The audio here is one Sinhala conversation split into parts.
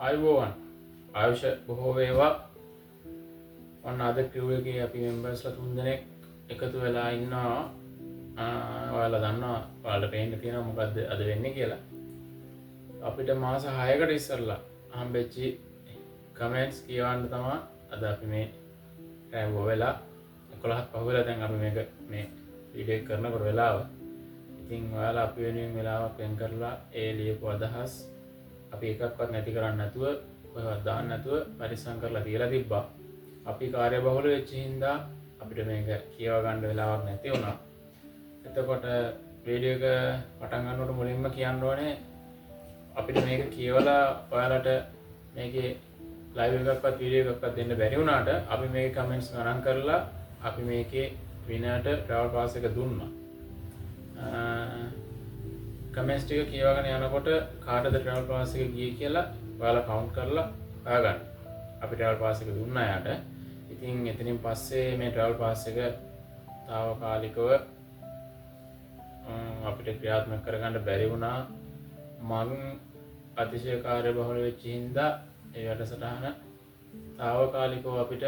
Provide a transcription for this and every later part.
ආයුබෝවන්. ආයුෂ බොහෝ වේවා. ඔන්න අද ක්‍රූ එකේ අපි මෙම්බර්ස්ලා තුන්දෙනෙක් එකතු වෙලා ඉන්නවා. ඔයාලා දන්නවා, ඔයාලට පේන්න තියෙනවා මොකද්ද අද වෙන්නේ කියලා. අපිට මාස 6කට ඉස්සරලා හම්බෙච්චි කමෙන්ට්ස් කියවන්න තමයි අද අපි මේ රෑ බොහෝ වෙලා 11ක් පහු වෙලා දැන් අපි මේක මේ වීඩියෝ එක කරනකොට වෙලාව. ඉතින් ඔයාලා අපි වෙනුවෙන් වෙලාවක් වෙන් කරලා ඒ ලියපු අදහස් අපි එකක්වත් නැති කරන්නේ නැතුව, කොහෙවත් දාන්න නැතුව පරිස්සම් කරලා තියලා තිබ්බා. අපි කාර්යබහුල වෙච්ච හින්දා අපිට මේක කියව ගන්න වෙලාවක් නැති වුණා. එතකොට වීඩියෝ එක පටන් ගන්නකොට මුලින්ම කියන්න ඕනේ අපිට මේක කියවලා ඔයාලට මේකේ ලයිව් එකක්වත් වීඩියෝ එකක්වත් දෙන්න බැරි වුණාට අපි මේකේ කමෙන්ට්ස් ගණන් කරලා අපි මේකේ විනර්ට ට්‍රැවල් පාස් එක දුන්නා. කමෙන්ට්ස් ටික කියවගෙන යනකොට කාටද ට්‍රැවල් පාස් එක ගියේ කියලා ඔයාලා කවුන්ට් කරලා හොයාගන්න. අපි ට්‍රැවල් පාස් එක දුන්නා යාට. ඉතින් එතනින් පස්සේ මේ ට්‍රැවල් පාස් එක තාවකාලිකව අපිට ක්‍රියාත්මක කරගන්න බැරි වුණා. මං අතිශය කාර්යබහුල වෙච්ච හින්දා ඒ වැඩසටහන තාවකාලිකව අපිට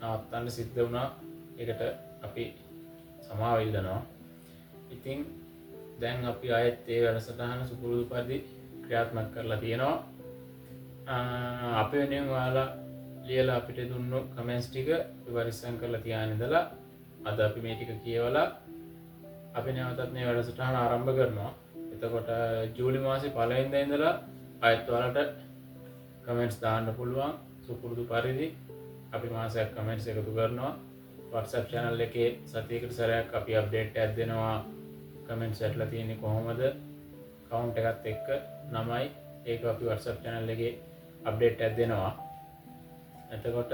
නවත්තන්න සිද්ධ වුණා. ඒකට අපි සමාව ඉල්ලනවා. ඉතින් දැන් අපි ආයෙත් ඒ වැඩසටහන සුපුරුදු පරිදි ක්‍රියාත්මක කරලා තියෙනවා. අපේ වෙනුවෙන් ඔයාලා ලියලා අපිට දුන්නු කමෙන්ට්ස් ටික අපි පරිස්සම් කරලා තියාගෙන ඉඳලා අද අපි මේ ටික කියවලා අපි නැවතත් මේ වැඩසටහන ආරම්භ කරනවා. එතකොට ජූලි මාසේ පළවෙනිදා ඉඳලා ආයෙත් ඔයාලට කමෙන්ට්ස් දාන්න පුළුවන් සුපුරුදු පරිදි. අපි මාසයක් කමෙන්ට්ස් එකතු කරනවා. WhatsApp channel එකේ සතියකට සැරයක් අපි අප්ඩේට් එකක් දෙනවා. කමෙන්ට්ස් ඇట్లా තියෙන්නේ කොහොමද කවුන්ට් එකත් එක්ක නමයි ඒක අපි WhatsApp channel එකේ අප්ඩේට් එකක් දෙනවා. එතකොට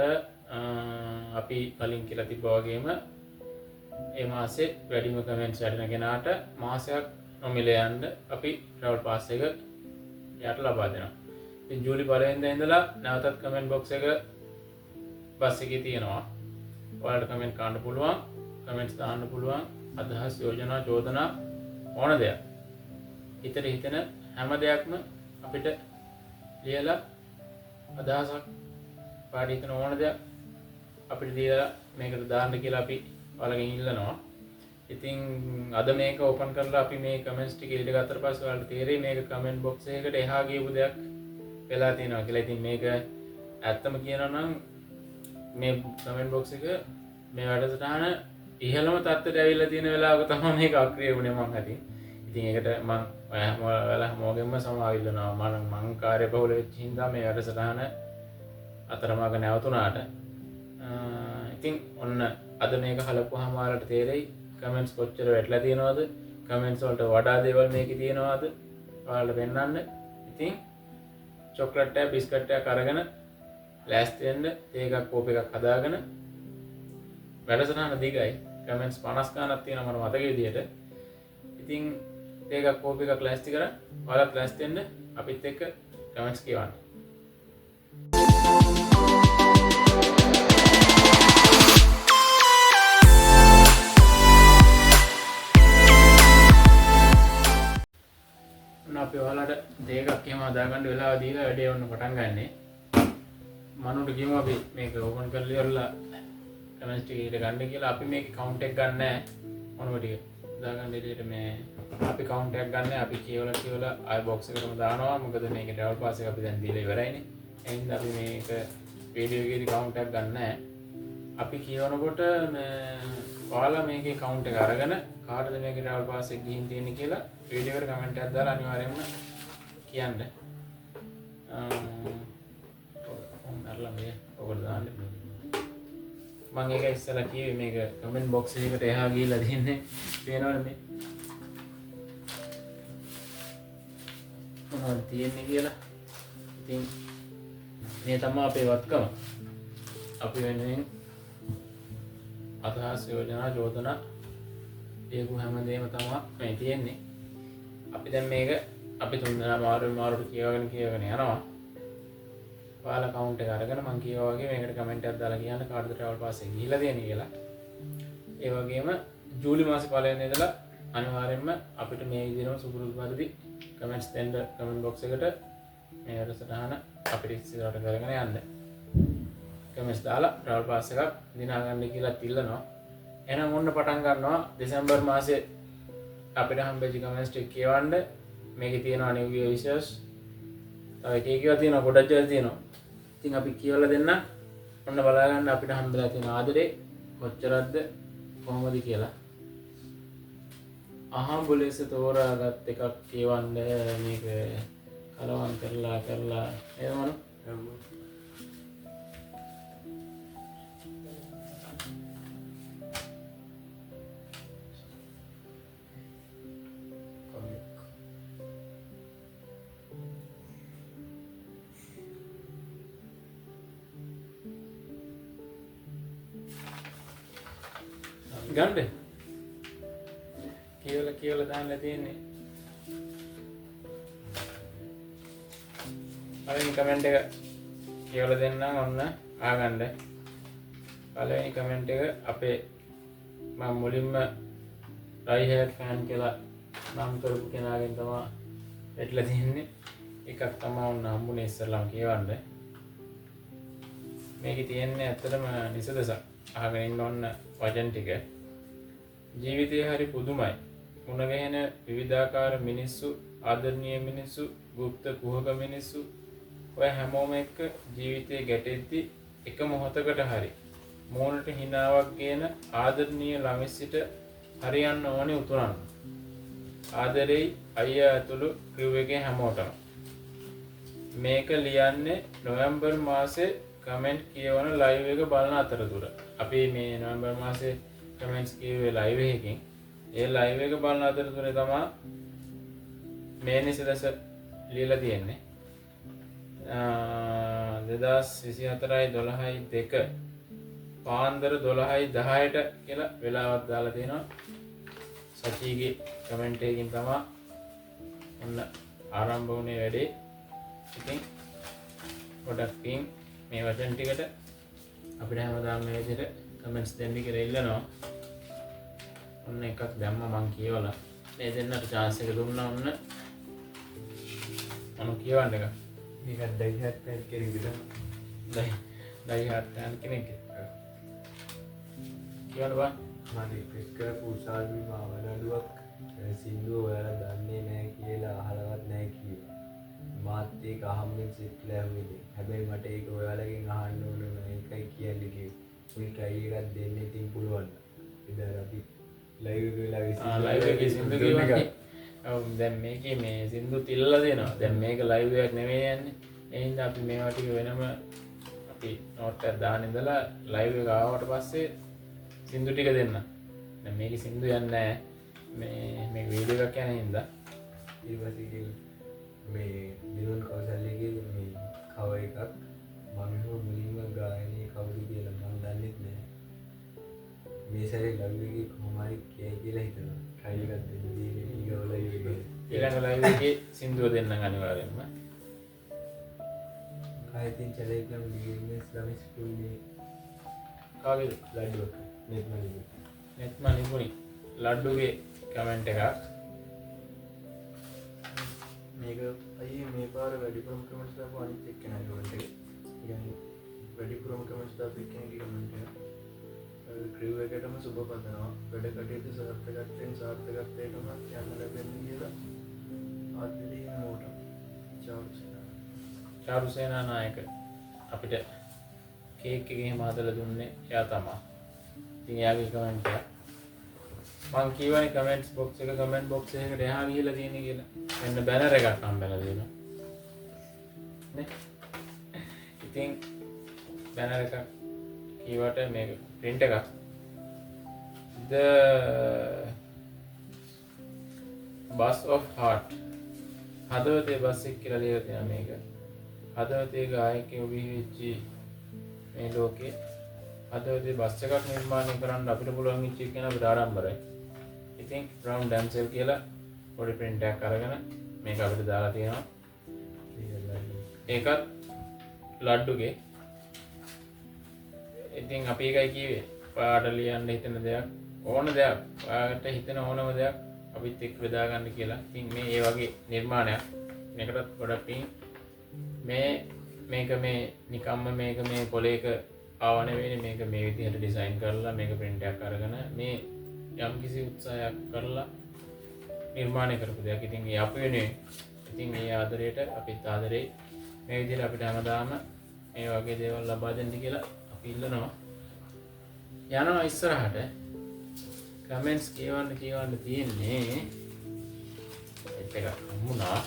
අපි කලින් කියලා තිබ්බා වගේම මේ මාසේ වැඩිම කමෙන්ට්ස් වැටෙන කෙනාට මාසයක් නොමිලේ යන්න අපි ට්‍රැවල් පාස් එක එයාට ලබා දෙනවා. ඉතින් ජූලි පළවෙනිදා ඉඳලා නැවතත් කමෙන්ට් බොක්ස් එක බස් එකේ තියෙනවා. ඔයාලට කමෙන්ට් කරන්න පුළුවන්, කමෙන්ට්ස් දාන්න පුළුවන්, අදහස්, යෝජනා, චෝදනා ඕන දෙයක්. හිතට හිතෙන හැම දෙයක්ම අපිට ලියලා අදහසක් ඔයාලට හිතෙන ඕන දෙයක් අපිට දීලා මේකට දාන්න කියලා අපි ඔයාලගෙන් ඉල්ලනවා. ඉතින් අද මේක ඕපන් කරලා අපි මේ කමෙන්ට්ස් ටික එළියට ගත්තට පස්සේ ඔයාලට තේරෙයි මේක කමෙන්ට් බොක්ස් එකකට එහා ගියපු දෙයක් වෙලා තියෙනවා කියලා. ඉතින් මේක ඇත්තම කියනවා නම් මේ කමෙන්ට් බොක්ස් එක මේ වැඩසටහන ඉහළම තත්ත්වයට ඇවිල්ලා තියෙන වෙලාවක තමයි මේක අක්‍රිය වුණේ මං අතින්. ඉතින් ඒකට මං ඔය හැම ඔයාලා හැමෝගෙම සමාව ඉල්ලනවා. මං කාර්යබහුල වෙච්ච හින්දා මේ වැඩසටහන අතරමඟ නැවතුණාට. ඉතින් ඔන්න අද මේක හලපුවාම ඔයාලට තේරෙයි කමෙන්ට්ස් කොච්චර වැටලා තියෙනවද, කමෙන්ට්ස් වලට වඩා දේවල් මේකේ තියෙනවද ඔයාලට පෙන්වන්න. ඉතින් චොක්ලට් එකක් බිස්කට් එකක් අරගෙන ලෑස්ති වෙන්න, තේ එකක් කෝප් එකක් හදාගෙන. වැඩසටහන දිගයි, කමෙන්ට්ස් 50 ගාණක් තියෙනවා මට මතක විදියට. ඉතින් තේ එකක් කෝප් එකක් ලෑස්ති කරන් ඔයාලත් ලෑස්ති වෙන්න අපිත් එක්ක කමෙන්ට්ස් කියවන්න. ඔන්න අපි ඔයාලට තේ එකක් එහෙම හදාගන්න වෙලාව දීලා වැඩේ ඔන්න පටන් ගන්නෙ. මනුට කියමු අපි මේක ඕපන් කරලා ඉවරලා කමෙන්ට්ස් ටික ඊට ගන්න කියලා. අපි මේකේ කවුන්ට් එක ගන්න නෑ. මොනව ටික දාගන්න එළියට මේ අපි කවුන්ට් එකක් ගන්න නෑ. අපි කියවලා කියවලා ආයෙ බොක්ස් එකටම දානවා. මොකද මේකේ ට්‍රැවල් පාස් එක අපි දැන් දීලා ඉවරයිනේ. ඒ හින්දා අපි මේක වීඩියෝ එකේදී කවුන්ට් එකක් ගන්න නෑ. අපි කියවනකොට මේ ඔයාලා මේකේ කවුන්ට් එක අරගෙන කාටද මේකේ ට්‍රැවල් පාස් එක ගිහින් තියෙන්නේ කියලා වීඩියෝ එකට කමෙන්ට් එකක් දාලා අනිවාර්යයෙන්ම කියන්න. ඔව් මරලා මේ ඔකට දාන්න. මං ඒක ඉස්සෙල්ලා කිව්වේ මේක කමෙන්ට් බොක්ස් එකකට එහා ගිහිල්ලා තියෙන්නේ. පේනවනේ මේ මොනවද තියෙන්නේ කියලා. ඉතින් මේ තමයි අපේ වත්කම. අපි වෙනුවෙන් අදහස්, යෝජනා, චෝදනා ලියපු හැමදේම තමයි මේ තියෙන්නේ. අපි දැන් මේක අපි තුන්දෙනා මාරු මාරුට කියවගෙන කියවගෙන යනවා. ඔයාලා කවුන්ට් එක අරගෙන මං කියවා වගේ මේකට කමෙන්ට් එකක් දාලා කියන්න කාටද ට්‍රැවල් පාස් එක ගිහිල්ලා තියෙන්නේ කියලා. ඒ වගේම ජූලි මාසේ පළවෙනිදා ඉඳලා අනිවාර්යයෙන්ම අපිට මේ විදිහටම සුපුරුදු පරිදි කමෙන්ට්ස් දෙන්න කමෙන්ට් බොක්ස් එකට. මේ වැඩසටහන අපිට ඉස්සරහට කරගෙන යන්න. කමෙන්ට්ස් දාලා ට්‍රැවල් පාස් එකක් දිනා ගන්න කියලා ඉල්ලනවා. එහෙනම් ඔන්න පටන් ගන්නවා දෙසැම්බර් මාසේ අපිට හම්බෙච්ච කමෙන්ට්ස් ටික කියවන්න. මේකේ තියෙනවා නිව් ඉයර් විෂස්. තව එක එක ඒවා තියෙනවා, ගොඩක් දේවල් තියෙනවා. ඉතින් අපි කියවලා දෙන්න. ඔන්න බලා ගන්න අපිට හම්බෙලා තියෙන ආදරේ කොච්චරක්ද කොහොමද කියලා. අහඹු ලෙස තෝරාගත් එකක් කියවන්න. මේක කලවම් කරලා කරලා නේද මනෝ? ගන්න කියවලා කියවලා දාන්න තියෙන්නේ. පළවෙනි කමෙන්ට් එක කියවලා දෙන්නම්. ඔන්න අහගන්න. පළවෙනි කමෙන්ට් එක අපේ මම මුලින්ම ඩයි හાર્ඩ් ෆෑන් කියලා නම් කරපු කෙනාගෙන් තමයි වැටලා තියෙන්නේ. එකක් තමයි ඔන්න හම්බුනේ ඉස්සරළම කියවන්න. මේකේ තියෙන්නේ ඇත්තටම නිසදසක්. අහගෙන ඉන්න ඔන්න වචන ටික. ජීවිතය හරි පුදුමයි. මුණ ගැහෙන විවිධාකාර මිනිස්සු, ආදරණීය මිනිස්සු, ගුප්ත කුහක මිනිස්සු, ඔය හැමෝම එක්ක ජීවිතේ ගැටෙද්දි එක මොහොතකට හරි මූණට හිනාවක් ගේන ආදරණීය ළමයි සිට හරියන්න ඕනේ උතුරන්න. ආදරෙයි අයියා ඇතුළු ක්‍රූ එකේ හැමෝටම. මේක ලියන්නේ නොවැම්බර් මාසේ කමෙන්ට් කියවන ලයිව් එක බලන අතරතුර. අපි මේ නොවැම්බර් මාසේ කමෙන්ට්ස් කියුවේ ලයිව් එකකින්. ඒ ලයිව් එක බලන අතරතුරේ තමා මේ නිසදස ලියලා තියෙන්නේ. 2024යි 12යි 2 පාන්දර 12යි 10ට කියලා වෙලාවක් දාලා තියෙනවා. සචීගේ කමෙන්ට් එකකින් තමා ඔන්න ආරම්භ වුණේ වැඩේ. ඉතින් ගොඩක් පිං මේ වචන ටිකට අපිට හැමදාම මේ විදිහට කමෙන්ට්ස් දෙන්න කියලා ඉල්ලනවා. ඔන්න එකක් දැම්ම මං කියවලා. මේ දෙන්නට චාන්ස් එක දුන්නා. ඔන්න මම කියවන්න එක. මේක ඩයි හાર્ඩ් ෆෑන් කෙනෙක්ද? ඩයි හાર્ඩ් ෆෑන් කෙනෙක්ද? කියවන්න බා. මම රික්වෙස්ට් කරපු උසාවි මාව නඩුවක් සින්දුව ඔයාලා දන්නේ නැහැ කියලා අහලවත් නැහැ කිව්වා. මාත් ඒක අහම්බෙන් සෙට්ලා ඇහුවේ ඉතින්. හැබැයි මට ඒක ඔයාලගෙන් අහන්න ඕන නෑ, ඒකයි කියන්න කිව්වේ. පොඩි ට්‍රයි එකක් දෙන්න ඉතින් පුළුවන්. ඉතින් අපි ලයිව් එක වෙලාවේ ලයිව් එකේ සින්දු කියවන්නේ. ඔව් දැන් මේකේ මේ සින්දු තිල්ලලා දෙනවා. දැන් මේක ලයිව් එකක් නෙමෙයි යන්නේ. ඒ හින්දා අපි මේවා ටික වෙනම අපි නෝට් එකක් දාන ඉඳලා ලයිව් එක ආවට පස්සේ සින්දු ටික දෙන්න. දැන් මේකේ සින්දු යන්නේ නෑ. මේ මේ වීඩියෝ එකක් යන හින්දා. ඊට පස්සේ කිව්වේ මේ දිනුන් කෞසල්‍යගේ මේ කව එකක් මම හිතුවා මුලින්ම ගායනයේ කවුද කියලා මම දන්නෙත් නෑ. මේ සැරේ ලයිව් එකේ කොහොම හරි කියයි කියලා හිතනවා. ට්‍රයි එකක් දෙන්න තියෙන්නේ ඊගොල්ලෝ ලයිව් එකේ. ඊළඟ ලයිව් එකේ සින්දුව දෙන්නම් අනිවාර්යෙන්ම. ආයෙත් චලේකම් ලියන්නේ ළමයි ස්කූල් එකේ. කාගේද? ලඩුවක්. නෙත්ම නිපුණි. නෙත්ම නිපුණි. ලඩුගේ කමෙන්ට් එකක්. මේක අයියේ මේ පාර වැඩිපුරම කමෙන්ට්ස් දාපු අනිත් එක්කෙනාගේ කමෙන්ට් එක. ඒ කියන්නේ වැඩිපුරම කමෙන්ට්ස් දාපු එක්කෙනාගේ කමෙන්ට් එක. ක්‍රූ එකටම සුබ පතනවා. වැඩ කටයුතු සාර්ථකත්වයෙන් සාර්ථකත්වයටම යන්න ලැබෙන්න කියලා ආදරේ හැමෝටම. චාරුසේනා නායක අපිට කේක් එක එහෙම හදලා දුන්නේ එයා තමා. ඉතින් එයාගේ කමෙන්ට් එක මං කියවනේ කමෙන්ට්ස් බොක්ස් එක කමෙන්ට් බොක්ස් එකකට එහා ගිහිල්ලා තියෙන්නේ කියලා. මෙන්න බැනර් එකක් හම්බෙලා තියෙනවා. නේ? ඉතින් බැනර් එකක් කීවට මේක ප්‍රින්ට් එකක්. The bus of heart. හදවතේ බස් එක කියලා ලියලා තියෙනවා මේක. හදවතේ ගායකයෝ බිහි වෙච්ච මේ ලෝකේ හදවතේ බස් එකක් නිර්මාණය කරන්න අපිට පුළුවන් වෙච්ච එක ගැන අපිට ආඩම්බරයි. ඉතින් රවුන්ඩ් ඩැම්සෙල් කියලා පොඩි ප්‍රින්ට් එකක් අරගෙන මේක අපිට දාලා තියෙනවා. ඒකත් ලඩ්ඩුගේ. ඉතින් අපි ඒකයි කිව්වේ. ඔයාට ලියන්න හිතෙන දෙයක් ඕන දෙයක් ඔයාට හිතෙන ඕනම දෙයක් අපිත් එක්ක බෙදා ගන්න කියලා. ඉතින් මේ ඒ වගේ නිර්මාණයක්. මේකටත් ගොඩක් පිං. මේ මේක මේ නිකම්ම මේක මේ පොලේක ආව නෙවෙයිනේ. මේක මේ විදිහට ඩිසයින් කරලා මේක ප්‍රින්ට් එකක් අරගෙන මේ යම්කිසි උත්සාහයක් කරලා නිර්මාණය කරපු දෙයක්. ඉතින් ඒ අපි වෙනුවෙන්, ඉතින් මේ ආදරයට අපිත් ආදරේ. මේ විදිහට අපිට හැමදාම මේ වගේ දේවල් ලබා දෙන්න කියලා අපි ඉල්ලනවා. යනවා ඉස්සරහට කමෙන්ට්ස් කියවන්න කියවන්න තියෙන්නේ ඒත් එකක් හම්බුණා.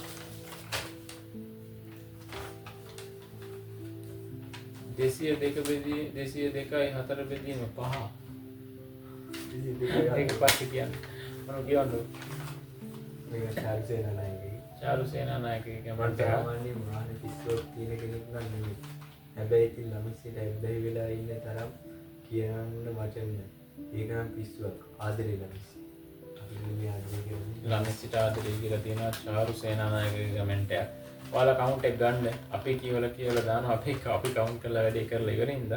202 බෙදී 202යි 4 බෙදීම 5. ඒක පස්සේ කියන්න. මොනව කියවන්නද? මේක චාරු සේනානායකගේ. චාරු සේනානායකගේ කමෙන්ට් එක. සාමාන්‍යයෙන් වාහන පිස්සුවක් තියෙන කෙනෙක් නම් නෙමෙයි. හැබැයි ඉතින් ළමයින්ට ඇබ්බැහි වෙලා ඉන්න තරම් කියන්න වචන නෑ. ඒක නම් පිස්සුවක්. ආදරේ ළමිස්සි. අපි මේ ආදරේ කියන්නේ ළමිස්සිට ආදරේ කියලා තියෙනවා චාරු සේනානායකගේ කමෙන්ට් එකක්. ඔයාලා කවුන්ට් එක ගන්න. අපි කියවලා කියවලා දානවා. අපි කවුන්ට් කරලා වැඩේ කරලා ඉවරින්ද.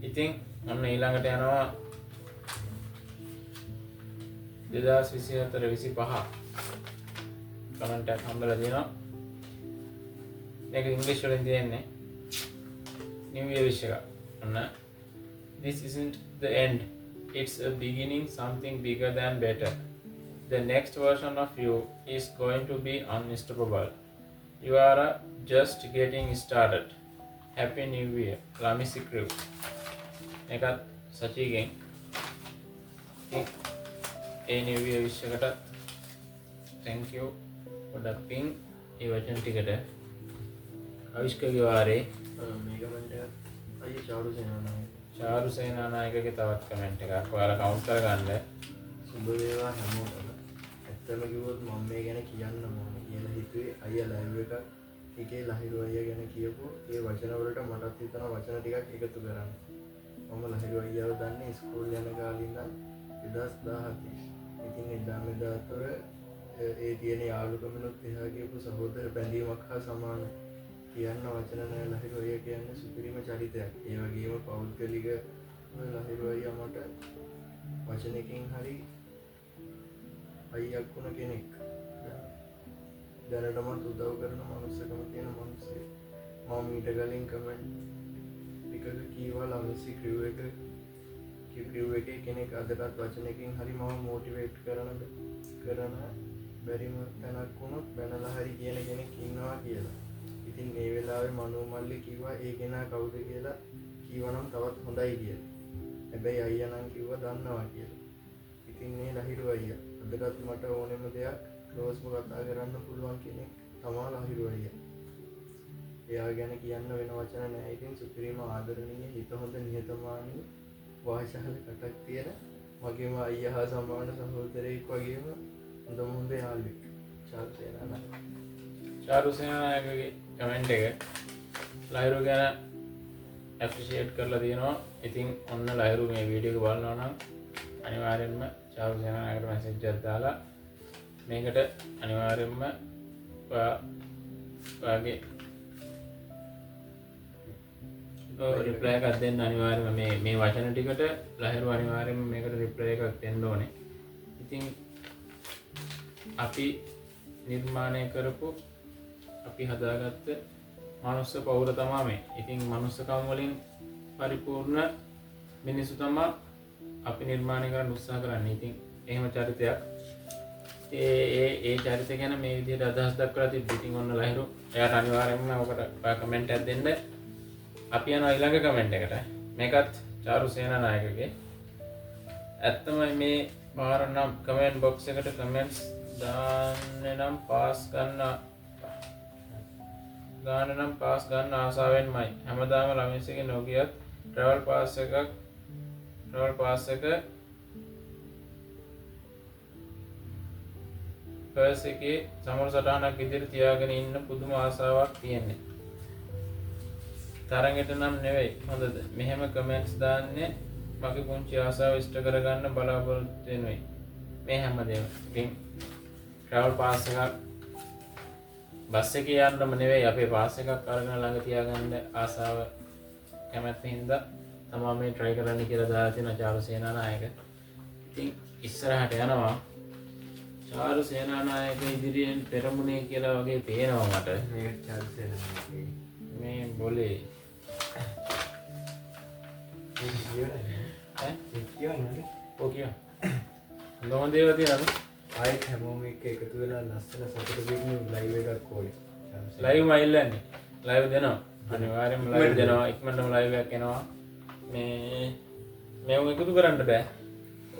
ඉතින් ඔන්න ඊළඟට යනවා 2024 25 කමෙන්ට් එකක් හම්බෙලා තියෙනවා. මේක ඉංග්‍රීසි වලින් තියෙන්නේ. New Year wish එක. ඔන්න this isn't the end. It's a beginning, something bigger than better. The next version of you is going to be unstoppable. You are just getting started. Happy New Year, Lamisi crew. මේකත් සචිගෙන්. ඒ New Year wish එකට thank you. පොඩක් පින් ඒ වචන ටිකට. කවිෂ්කගේ වාරේ මේ කමෙන්ට් එකත් අයියේ චාරු සේනානායක. චාරු සේනානායකගේ තවත් කමෙන්ට් එකක්. ඔයාලා කවුන්ට් කරගන්න. සුබ වේවා හැමෝටම. ඇත්තම කිව්වොත් මම මේ ගැන කියන්න ඕනේ කියලා හිතුවේ අයියා ලයිව් එකේ ලහිරු අයියා ගැන කියපු ඒ වචන වලට මටත් හිතෙන වචන ටිකක් එකතු කරන්න. මම ලහිරු අයියාව දන්නේ ඉස්කෝලේ යන කාලේ ඉඳන් 2017. ඉතින් එදා මෙදා අතර ඒ තියෙන යාළුකමනොත් එහා කියපු සහෝදර බැඳීමක් හා සමානයි. කියන්න වචන නෑ ලහිරු අයියා කියන්නේ සුපිරිම චරිතයක්. ඒ වගේම පෞද්ගලික ලහිරු අයියා මට වචනකින් හරි අයියක් වුණ කෙනෙක්. දැනටමත් උදව් කරන මනුස්සකම තියෙන මනුස්සයෙක්. මම ඊට කලින් කමෙන්ට් එකක කීවා ළමිස්සි ක්‍රූ එක ක්‍රූ එකේ කෙනෙක් අදටත් වචනකින් හරි මම මොටිවේට් කරන බැරිම තැනක් වුණොත් බැනලා හරි කියන කෙනෙක් ඉන්නවා කියලා. ඉතින් මේ වෙලාවේ මනෝ මල්ලි කිව්වා ඒ කෙනා කවුද කියලා කිව්වනම් තවත් හොඳයි කියලා. හැබැයි අයියා නම් කිව්වා දන්නවා කියලා. ඉතින් මේ ලහිරු අයියා අදටත් මට ඕනෙම දෙයක් ක්ලෝස්ම කතා කරන්න පුළුවන් කෙනෙක් තමා ලහිරු අයියා. එයා ගැන කියන්න වෙන වචන නෑ. ඉතින් සුපිරිම ආදරණීය හිත හොඳ නිහතමානී වාචාල කටක් තියෙන මගේම අයියා හා සමාන සහෝදරයෙක් වගේම හොඳම හොඳ යාළුවෙක් චාරු සේනානායක. චාරු සේනානායකගේ කමෙන්ට් එක ලහිරු ගැන ඇප්‍රීෂিয়েට් කරලා තියෙනවා. ඉතින් ඔන්න ලහිරු මේ වීඩියෝ එක බලනවා නම් අනිවාර්යෙන්ම චාරු සේනානායකට මැසේජ් එකක් දාලා මේකට අනිවාර්යෙන්ම ඔයාගේ රිප්ලයි එකක් දෙන්න. අනිවාර්යෙන්ම මේ වචන ටිකට ලහිරු අනිවාර්යෙන්ම මේකට රිප්ලයි එකක් දෙන්න ඕනේ. ඉතින් අපි නිර්මාණය කරපු අපි හදාගත්ත මනුස්ස පවුර තමා මේ. ඉතින් මනුස්සකම් වලින් පරිපූර්ණ මිනිස්සු තමා අපි නිර්මාණය කරන්න උත්සාහ කරන්නේ. ඉතින් එහෙම චරිතයක් ඒ ඒ ඒ චරිත ගැන මේ විදිහට අදහස් දක්වලා තිබ්බ. ඉතින් ඔන්න ලහිරු එයාට අනිවාර්යෙන්ම ඔකට ඔයා කමෙන්ට් එකක් දෙන්න. අපි යනවා ඊළඟ කමෙන්ට් එකට. මේකත් චාරු සේනානායකගේ. ඇත්තම මේ පාර නම් කමෙන්ට් බොක්ස් එකට කමෙන්ට්ස් දාන්න නම් පාස් ගන්න ගාන නම් පාස් ගන්න ආසාවෙන්මයි. හැමදාම ළමින්සගේ නොගියත් ට්‍රැවල් පාස් එක පර්ස් එකේ සමහර සටහනක් විදිහට තියාගෙන ඉන්න පුදුම ආසාවක් තියෙන්නේ. තරඟෙට නම් නෙවෙයි. හොඳද? මෙහෙම කමෙන්ට්ස් දාන්නේ මගේ පුංචි ආසාව ඉෂ්ට කරගන්න බලාපොරොත්තු වෙනුයි. මේ හැමදේම. ඉතින් ට්‍රැවල් පාස් එකක් බස් එකේ යන්නම නෙවෙයි අපේ පාස් එකක් අරගෙන ළඟ තියාගන්න ආසාව කැමැත්ත හින්දා තමා මේ try කරන්න කියලා දාලා තියෙන චාරු සේනානායක. ඉතින් ඉස්සරහට යනවා චාරු සේනානායක ඉදිරියෙන් පෙරමුණේ කියලා වගේ පේනවා මට. මේක චාරු සේනානායක. මේ බොලේ. මේක කියවන්නේ. ඈ? මේක කියවන්නේ. ඔව් කියවන්න. හොඳ දේවල් තියෙනවද? ආයෙත් හැමෝම එක්ක එකතු වෙලා ලස්සන සතුට පිරුණු ලයිව් එකක් ඕනේ. ලයිව් ම ඉල්ලන්නේ. ලයිව් දෙනවා. අනිවාර්යෙන්ම ලයිව් දෙනවා. ඉක්මනටම ලයිව් එකක් එනවා. මේ මේව එකතු කරන්න බෑ.